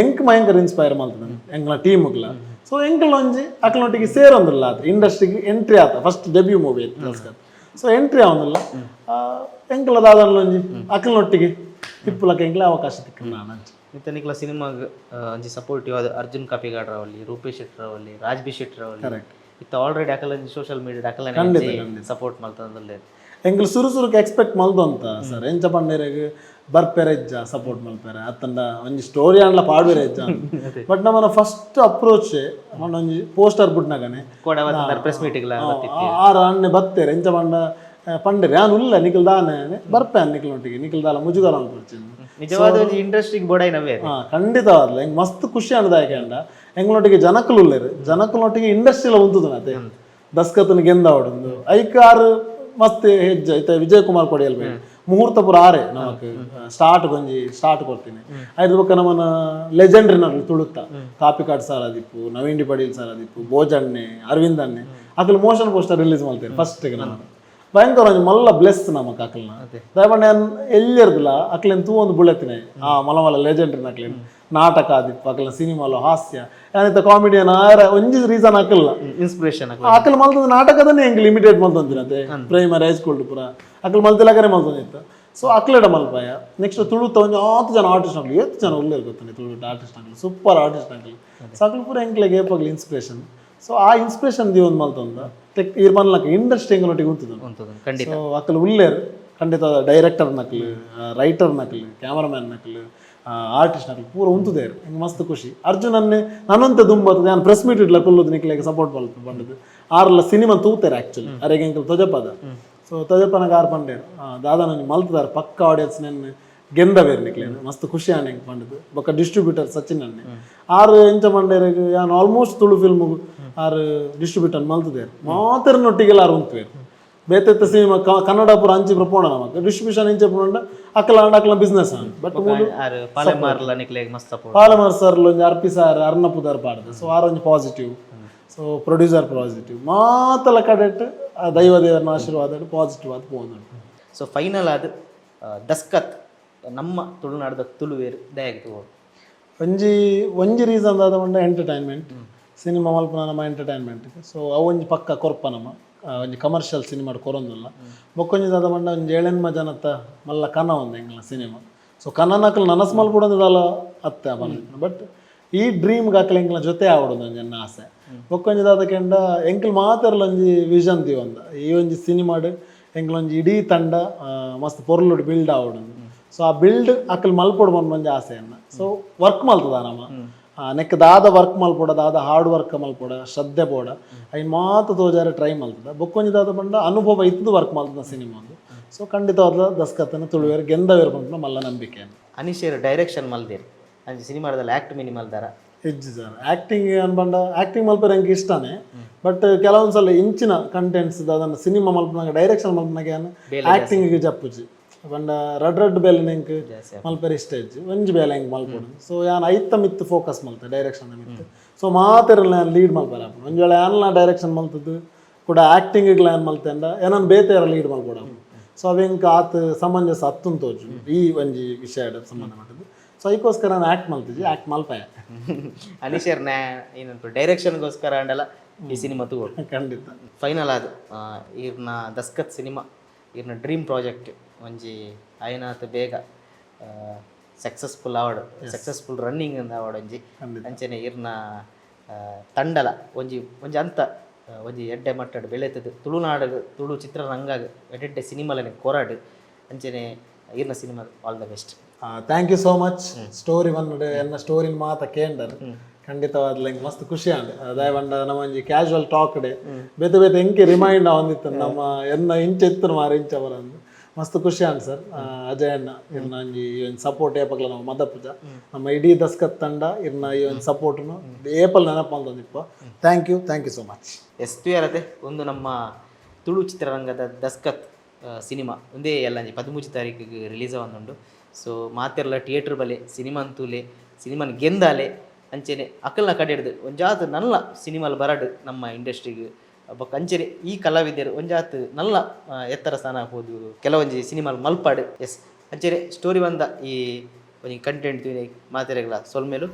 ಎಂಕ್ ಭಯಂಕರ ಇನ್ಸ್ಪೈರ್ ಮಲ್ತದ ಎಂಕ್ಲ ಟೀಮ್ಗ್ಲ. ಸೊ ಎಂಕಲ್ ಒಂಜಿ ಅಕ್ಲೊಟ್ಟಿಗೆ ಸೇರೊಂದಿಲ್ಲ ಆತ, ಇಂಡಸ್ಟ್ರಿಗೆ ಎಂಟ್ರಿ ಆತ. First debut movie ಇತ್ತು. ಸೊ ಎಂಟ್ರಿ ಆವೊಂದಿಲ್ಲ ಎಂಕಲ ದಾದನ್ಲ ಒಂಜಿ ಅಕ್ಲನೊಟ್ಟಿಗೆ ತಿಪ್ಪುಲಕ ಎಂಕ್ಲೆ ಅವಕಾಶ ತಿಕ್ಕ ನಾನು. ಇತ್ತೆ ನಿಕ್ಲ ಸಿನಿಮಾಗ್ ಒಂಜಿ ಸಪೋರ್ಟಿವ್ ಆದ್ ಅರ್ಜುನ್ ಕಾಪಿಗಾಡ್ ರಾವಲಿ, ರೂಪೇಶ್ ಶೆಟ್ಟಿ ರಾವಲಿ, ರಾಜ್ ಬಿ ಶೆಟ್ಟಿ ರಾವಲಿ. ಇತ್ತೆ ಆಲ್ರೆಡಿ ಅಕಲ ಸೋಷಿಯಲ್ ಮೀಡಿಯಾ ಅಕಲ ಸಪೋರ್ಟ್ ಮಲ್ತೊಂದುಲ್ಲೆರ್. ಎಂಕುಲು ಸುರು ಸುರುಕು ಎಕ್ಸ್ಪೆಕ್ಟ್ ಮಲ್ದೊಂತ ಸರ್, ಎಂಚ ಪಂಡೇರೆಗ್ ಬರ್ಪೆರೆ ಇಜ್ಜ, ಸಪೋರ್ಟ್ ಮಲ್ಪೆರೆ ಅತ್ತಂಡ ಒಂಜಿ ಸ್ಟೋರಿ ಆಂಡ್ಲ ಪಾಡ್ವೆರೆ ಇಜ್ಜ. ಬಟ್ ನಮ್ಮನ ಫಸ್ಟ್ ಅಪ್ರೋಚ್ ಒಂಜಿ ಪೋಸ್ಟರ್ ಬುಡ್ನಗನೆ ಕೋಡ ಪ್ರೆಸ್ ಮೀಟಿಂಗ್ ಆರ ಅಣ್ಣೆ ಬತ್ತೇರೆ. ಎಂಚ ಪಂಡ ಪಂಡೇರೆ, ಯಾನ್ ಉಲ್ಲ ನಿಕಲ್ ದಾನೆ ಬರ್ಪೆ ನಿಕಲ್ನೊಟ್ಟಿಗೆ, ನಿಕಲ್ ದಾಲ ಮುಜುಗರ ಅನ್ಪರ್ಚಿನ್. ನಿಜವಾದ ಒಂಜಿ ಇಂಡಸ್ಟ್ರಿಗೆ ಬೋಡಾಯಿನವೇ. ಹಾ, ಖಂಡಿತವಾದ್ಲ. ಎಂಕ್ ಮಸ್ತ್ ಖುಷಿ ಆನದಾಯಕ ಅಂಡ ಎಂಗ್ಲೊಟ್ಟಿಗೆ ಜನಕುಲು ಉಲ್ಲೆರ್, ಜನಕುಲೊಟ್ಟಿಗೆ ಇಂಡಸ್ಟ್ರಿಲ ಉಂತುದನತೆ ದಸ್ಕತ್ನ ಗೆಂದಾವಡುಂದು ಐಕ್ ಆರು ಮಸ್ತ್ ಹೆಜ್ಜೆ ಐತೆ. ವಿಜಯ್ ಕುಮಾರ್ ಕೊಡಿಯಲ್ ಬೈ ಮುಹೂರ್ತ ಪೂರ ಆರೆ ನಮಕ್ ಸ್ಟಾರ್ಟ್ ಗೊಂಜಿ ಸ್ಟಾರ್ಟ್ ಕೊಡ್ತೀನಿ. ಐದು ಬೊಕ್ಕ ನಮ್ಮನ ಲೆಜೆಂಡ್ರಿ ನಕಲು ತುಳುತ್ತ ಕಾಪಿಕಾಡ್ ಸಾರ್ ಆದಿಪ್ಪು, ನವೀನ್ ಡಿ ಪಡೀಲ್ ಸರ್ ಆದಿಪ್ಪು, ಭೋಜಣ್ಣೆ, ಅರವಿಂದ್ ಅಣ್ಣೆ, ಅಕಲ್ motion poster release ಮಾಡ್ತೇವೆ ಫಸ್ಟ್. ನಮ್ಮ ಭಯಂಕರ ಒಂಜಿ ಮಲ್ಲ ಬ್ಲೆಸ್ ನಮಕ್ ಅಕಲ್ನ. ದಯಪಂಡ ಯಾನ್ ಎಲ್ಲಿರ್ದಿಲ್ಲ ಅಕ್ಲೆನ್ ತೂ ಒಂದು ಬುಳೆತಿನಿ. ಆ ಮಲ ಮಲ್ಲ ಲೆಜೆಂಡ್ರಿ ನಕ್ಲೆನ್ ನಾಟಕ ಆದಿಪ್ಪು, ಅಕಲ್ನ ಸಿನಿಮಾಲು ಹಾಸ್ಯ, ಯಾನಿತ್ತ ಕಾಮಿಡಿಯನ್ ಆರ ಒಂಜಿ ರೀಸನ್ ಅಕಲ್ಲ. ಇನ್ಸ್ಪಿರೇಷನ್. ಅಕಲ್ ಮಲ್ತದ ನಾಟಕದನ್ನೇ ಎಂಕ್ ಲಿಮಿಟೆಡ್ ಮಲ್ತೊಂದಿನತೆ. Primary high school ಪೂರ ಅಕಲ್ ಮಲ್ತಿಲಕರೆ ಮಲ್ತೊಂದಿತ್ತು. ಸೊ ಅಕ್ಲೆಡ ಮಲ್ಪಾಯ. ನೆಕ್ಸ್ಟ್ ತುಳುತ ಒಂಜಿ ಆತು ಜನ ಆರ್ಟಿಸ್ಟ್ ನಕ್ಲು, ಏತ್ ಜನ ಉಲ್ಲೆರ್ ಗೊತ್ತನೆ ತುಳು ಆರ್ಟಿಸ್ಟ್ ನಕ್ಲು, ಸೂಪರ್ ಆರ್ಟಿಸ್ಟ್ ನಕ್ಲು. ಸೊ ಅಕಲ್ ಪೂರ ಎಂಕ್ಲೆಗ್ ಏಪಗ್ಲ ಇನ್ಸ್ಪಿರೇಷನ್. ಸೊ ಆ ಇನ್ಸ್ಪಿರೇಷನ್ ದಿವೊಂದು ಮಲ್ತೊಂದ ಟೆಕ್ ಈರ್ ಮನ್ಲಕ ಇಂಡಸ್ಟ್ರಿ ಎಂಕಲ್ನೊಟ್ಟಿಗೆ ಉಂತುದು. ಖಂಡಿತ. ಸೊ ಅಕಲ್ ಉಲ್ಲೇರ್ ಖಂಡಿತ. ಡೈರೆಕ್ಟರ್ ನಕ್ಲು, ರೈಟರ್ ನಕ್ಲು, ಕ್ಯಾಮರಾಮ್ಯಾನ್ ನಕ್ಲು, ಆರ್ಟಿಸ್ಟ್ ನಕ್ಲು ಪೂರ ಉಂತುದೇರು. ಎಂಕ್ ಮಸ್ತ್ ಖುಷಿ. ಅರ್ಜುನನ್ನೇ ನಾನಂತೆ ದುಂಬತ್ತು ನಾನು ಪ್ರೆಸ್ ಮೀಟ್ ಇಡ್ಲ ಕುಲ್ಲುದು ನಿಕ್ಲೆಗ್ ಸಪೋರ್ಟ್ ಮಲ್ತು ಪಂಡದು. ಆರ್ಲ ಸಿನಿಮಾ ತೂತಾರೆ ಆಕ್ಚುಲಿ. ಅರೆಗೆ ಎಂಕಲ್ ತೊಜಪದ. ಸೊ ತೊಜಪನಗ ಆರ್ ಪಂಡೇರು, ದಾದನ ಒಂಜಿ ಮಲ್ತದಾರ, ಪಕ್ಕ ಆಡಿಯನ್ಸ್ ನೆನ್ ಗೆಂದವೇರ್ ನಿಕ್ಲೇನು, ಮಸ್ತ್ ಖುಷಿ ಆಂಡ್ ಎಂಕ್ ಪಂಡದು. ಬೊಕ್ಕ ಡಿಸ್ಟ್ರಿಬ್ಯೂಟರ್ ಸಚಿನ್ ಅಣ್ಣೆ ಆರ್ ಎಂಚ ಪಂಡೇರೆಗ್ ಯಾನ್ ಆಲ್ಮೋಸ್ಟ್ ತುಳು ಫಿಲ್ಮ್ ಆರ್ ಡಿಸ್ಟ್ರಿಬ್ಯೂಟರ್ ಮಲ್ತದೇರು. ಮಾತೆರ್ನೊಟ್ಟಿಗೆಲ್ಲ ಆರ್ ಉಂತುವೇರು. ಬೇತೆತ್ತ ಸಿನಿಮಾ ಕನ್ನಡ ಪೂರ ಅಂಚಿ ಪ್ರಪೋಣ ನಮಕ್ ಡಿಸ್ಟ್ರಿಬ್ಯೂಷನ್ ಇಂಚ ಪೋಂಡ ಅಕಲ ಆಂಡ ಅಕಲ ಬಿಸ್ನೆಸ್ ಆಂಡ್ ಬಟ್ ಆರ್ ಪಾಲೆಮಾರ್ಲ ನಿಕ್ಲೆಗ್ ಮಸ್ತ್ ಸಪೋರ್ಟ್. ಪಾಲಮರ್ ಸರ್ ಒಂಜಿ ಅರ್ಪಿ ಸರ್ ಅರ್ನ ಪುದರ್ ಪಾಡ್ದು. ಸೊ ಆರ್ ಒಂಜಿ positive, so producer positive, ಮಾತಲ ಕಡೆಟ್ ಆ ದೈವ ದೇವರನ ಆಶೀರ್ವಾದ ಪಾಸಿಟಿವ್ ಆದ್ ಪೋವೊಂದುಂಡು. ಸೊ ಫೈನಲ್ ಆದ್ ದಸ್ಕತ್ ನಮ್ಮ ತುಳುನಾಡದ ತುಳುವೇರ್ ದಯಾಗ್ ತೂವೊಡು? ಒಂಜಿ ಒಂಜಿ ರೀಸನ್ ದಾದ ಪಂಡ ಎಂಟರ್ಟೈನ್ಮೆಂಟ್ ಸಿನಿಮಾ ಮಲ್ಪುನ ನಮ್ಮ ಎಂಟರ್ಟೈನ್ಮೆಂಟ್. ಸೊ ಅವು ಒಂಜಿ ಪಕ್ಕ ಕೊರ್ಪ ನಮ್ಮ ಒಂಜಿ ಕಮರ್ಷಿಯಲ್ ಸಿನಿಮಾ ಕೊರೊಂದುಲ್ಲ. ಬೊಕ್ಕೊಂಜಿ ದಾದ ಪಂಡ ಒಂಜಿ ಏಳೆನ್ಮ ಜನತ ಮಲ್ಲ ಕನ ಒಂದು ಎಂಗ್ಲ ಸಿನಿಮಾ. ಸೊ ಕನನಕಲ್ ನನಸ್ ಮಲ್ಪುಡೊಂದು ದಾಲ ಅತ್ತೆ ಬಟ್ ಈ ಡ್ರೀಮ್ಗೆ ಅಕಲ್ ಎಂಕ್ಲ ಜೊತೆ ಆವಡೊಂದು ಒಂಜಿ ಎನ್ನ ಆಸೆ. ಬೊಕ್ಕೊಂಜಿ ದಾದ ಕೆಂಡ ಎಂಕಲ್ ಮಾತೆರ್ಲ ಒಂಜಿ ವಿಷನ್ ದಿವೊಂದ ಈ ಒಂಜಿ ಸಿನಿಮಾಡ್ ಎಂಕ್ಲ ಒಂಜಿ ಇಡೀ ತಂಡ ಮಸ್ತ್ ಪೊರ್ಲುಡು ಬಿಲ್ಡ್ ಆವಡೊಂದು. ಸೊ ಆ ಬಿಲ್ಡ್ ಅಕಲ್ ಮಲ್ಪೊಡು ಪನ್ಪುನ ಒಂಜಿ ಆಸೆ ಎನ್ನ. ಸೊ ವರ್ಕ್ ಮಲ್ತದ ನಮ ನೆಕ್ ದಾದ ವರ್ಕ್ ಮಲ್ಪೊಡ, ದಾದ ಹಾರ್ಡ್ ವರ್ಕ್ ಮಲ್ಪೊಡ, ಶ್ರದ್ಧೆ ಬೋಡ, ಐನ್ ಮಾತ ತೋಜಾರೆ ಟ್ರೈ ಮಲ್ತದ. ಬೊಕ್ಕೊಂಜಿ ದಾದ ಪಂಡ ಅನುಭವ ಇತ್ತದು ವರ್ಕ್ ಮಲ್ತದ ಸಿನಿಮಾ ಒಂದು. ಸೊ ಖಂಡಿತವಾದ ದಸ್ಕತ್ತನ ತುಳುವೇರು ಗೆಂದವೇರು ಪನ್ಪುನ ಮಲ್ಲ ನಂಬಿಕೆ. ಅನಿಶೇರ್ ಡೈರೆಕ್ಷನ್ ಮಲ್ದೇರ್, ಅಂಚ ಸಿನಿಮಾದಲ್ಲಿ ಆಕ್ಟ್ ಮಿನಿ ಮಲ್ದಾರ? ಇಜ್ಜಿ ಸರ್. ಆ್ಯಕ್ಟಿಂಗ್ ಅನ್ಬಂಡ ಆ್ಯಕ್ಟಿಂಗ್ ಮಲ್ಪರೆ ಎಂಕ್ ಇಷ್ಟನೇ. ಬಟ್ ಕೆಲವೊಂದ್ಸಲ ಇಂಚಿನ ಕಂಟೆಂಟ್ಸ್ ಅದನ್ನ ಸಿನಿಮಾ ಮಲ್ಪನಾಗ, ಡೈರೆಕ್ಷನ್ ಮಲ್ಪನಾಗ ಯಾನ್ ಆ್ಯಕ್ಟಿಂಗ್ ಜಪ್ಪುಜಿ. ಪಂಡ ರಡ್ ರಡ್ ಬೇಲೆ ಎಂಕ್ ಮಲ್ಪರೆ ಇಷ್ಟ ಇಜ್ಜಿ. ಒಂಜಿ ಬೇಲೆ ಹೆಂಗೆ ಮಲ್ಪೊಡು. ಸೊ ಯಾನ್ ಐತ ಮಿತ್ತು ಫೋಕಸ್ ಮಲ್ತೆ, ಡೈರೆಕ್ಷನ್ ಮಿತ್ತು. ಸೊ ಮಾತೆರ್ಲ ಯಾನ್ ಲೀಡ್ ಮಲ್ಪರೆ ಆಪುಂಡು. ಒಂಜಿ ವೇಳೆ ಯಾನ್ಲ ಡೈರೆಕ್ಷನ್ ಮಲ್ತದ್ದು ಕೂಡ ಆ್ಯಕ್ಟಿಂಗ್ ಯಾನ್ ಮಲ್ತೆಂಡ ಏನನ್ ಬೇತೆ ಲೀಡ್ ಮಲ್ಪೊಡು. ಸೊ ಅವೆಂಕ್ ಆತ್ ಸಮಂಜಸ ಅತ್ತುನ್ ತೋಜು ಈ ಒಂಜಿ ವಿಷಯ ಸಂಬಂಧ ಪಟ್ಟದ್ದು. ಸೊ ಐಕೋಸ್ಕರ ನಾನು ಆ್ಯಕ್ಟ್ ಮಲ್ತಿದ್ದೆ, ಆ್ಯಕ್ಟ್ ಮಲ್ಪಾಯ. ಅನಿಶೇರ್ ನ್ಯಾ ಏನಂತ ಡೈರೆಕ್ಷನ್ಗೋಸ್ಕರ ಅಂಡಲ ಈ ಸಿನಿಮಾ ತೂವೊಡು. ಖಂಡಿತ. ಫೈನಲ್ ಅದು ಈರ್ನ ದಸ್ಕತ್ ಸಿನಿಮಾ, ಈರ್ನ ಡ್ರೀಮ್ ಪ್ರಾಜೆಕ್ಟ್ ಒಂಜಿ ಆಯ್ನಾತ್ ಬೇಗ ಸಕ್ಸಸ್ಫುಲ್ ಆವಡ್, ಸಕ್ಸಸ್ಫುಲ್ ರನ್ನಿಂಗ್ ಅಂದ್ ಆವಡ್ ಒಂಜಿ. ಅಂಚನೆ ಈರ್ನ ತಂಡಲ ಒಂಜಿ ಒಂಜಿ ಅಂತ ಒಂಜಿ ಎಡ್ಡೆ ಮಟ್ಟಡ್ ಬೆಳೆತದು, ತುಳುನಾಡು ತುಳು ಚಿತ್ರರಂಗ ಎಡ್ಡೆಡ್ಡೆ ಸಿನಿಮಾಲನೆ ಕೊರಡ್. ಅಂಚನೆ ಈರ್ನ cinema all the best. Thank you so much. Story ಬಂದು ಎನ್ನ ಸ್ಟೋರಿನ ಮಾತ ಕೇಂಡರ್, ಖಂಡಿತವಾದ್ಲ ಎಂಕ್ ಮಸ್ತ್ ಖುಷಿ ಆಂಡ್. ದಯವಂಡ ನಮ್ಮ ಒಂಜಿ ಕ್ಯಾಶುವಲ್ ಟಾಕ್ ಡೆ ಬೇತೆ ಬೇತೆ ಎಂಕೆ ರಿಮೈಂಡ್ ಆವೊಂದಿತ್ತು ನಮ್ಮ ಎನ್ನ ಇಂಚ ಇತ್ತು ಮಾರ ಇಂಚ ಬರಂದು. ಮಸ್ತ್ ಖುಷಿ ಆಂಡ್ ಸರ್. ಅಜಯ್ ಅಣ್ಣ, ಇರ್ನ ಒಂಜಿ ಈ ಒಂಜಿ ಸಪೋರ್ಟ್ ಏಪಗ್ಲ ನಾವು ಮದಪುಜ. ನಮ್ಮ ಇಡೀ ದಸ್ಕತ್ ತಂಡ ಇರ್ನ ಈ ಒಂದು ಸಪೋರ್ಟ್ನು ಏಪಲ್ ನೆನಪು ಮಲ್ತೊಂದಿಪ್ಪ. Thank you, thank you so much. S ಅರತೆ ಒಂದು ನಮ್ಮ ತುಳು ಚಿತ್ರರಂಗದ ದಸ್ಕತ್ ಸಿನಿಮಾ ಒಂದೇ ಎಲ್ಲ 13 ತಾರೀಕಿಗೆ ರಿಲೀಸ್ ಆವೊಂದುಂಡು. ಸೊ ಮಾತೆರ್ಲ ಥಿಯೇಟರ್ ಬಲೆ, ಸಿನಿಮಾ ತೂಲೆ, ಸಿನಿಮಾನ್ ಗೆಂದಾಲೆ. ಅಂಚೆನೆ ಅಕಲ್ನ ಕಡೆ ಹಿಡ್ದು ಒಂಜಾತ್ ನಲ್ಲ ಸಿನಿಮಾಲ್ ಬರಡ್ ನಮ್ಮ ಇಂಡಸ್ಟ್ರಿಗೆ. ಬೊಕ್ಕ ಅಂಚೆನೆ ಈ ಕಲಾವಿದರು ಒಂಜಾತ್ ನಲ್ಲ ಎತ್ತರ ಸ್ಥಾನ ಹೋದು ಕೆಲವೊಂಜಿ ಸಿನಿಮಾಲ್ ಮಲ್ಪಾಡು. ಎಸ್, ಅಂಚೆನೆ ಸ್ಟೋರಿ ಬಂದ ಈ ಒಂಜಿ ಕಂಟೆಂಟ್ ತೂಯಿನ ಮಾತೆರೆಗ್ಲ ಸೊಲ್ಮೆಲು.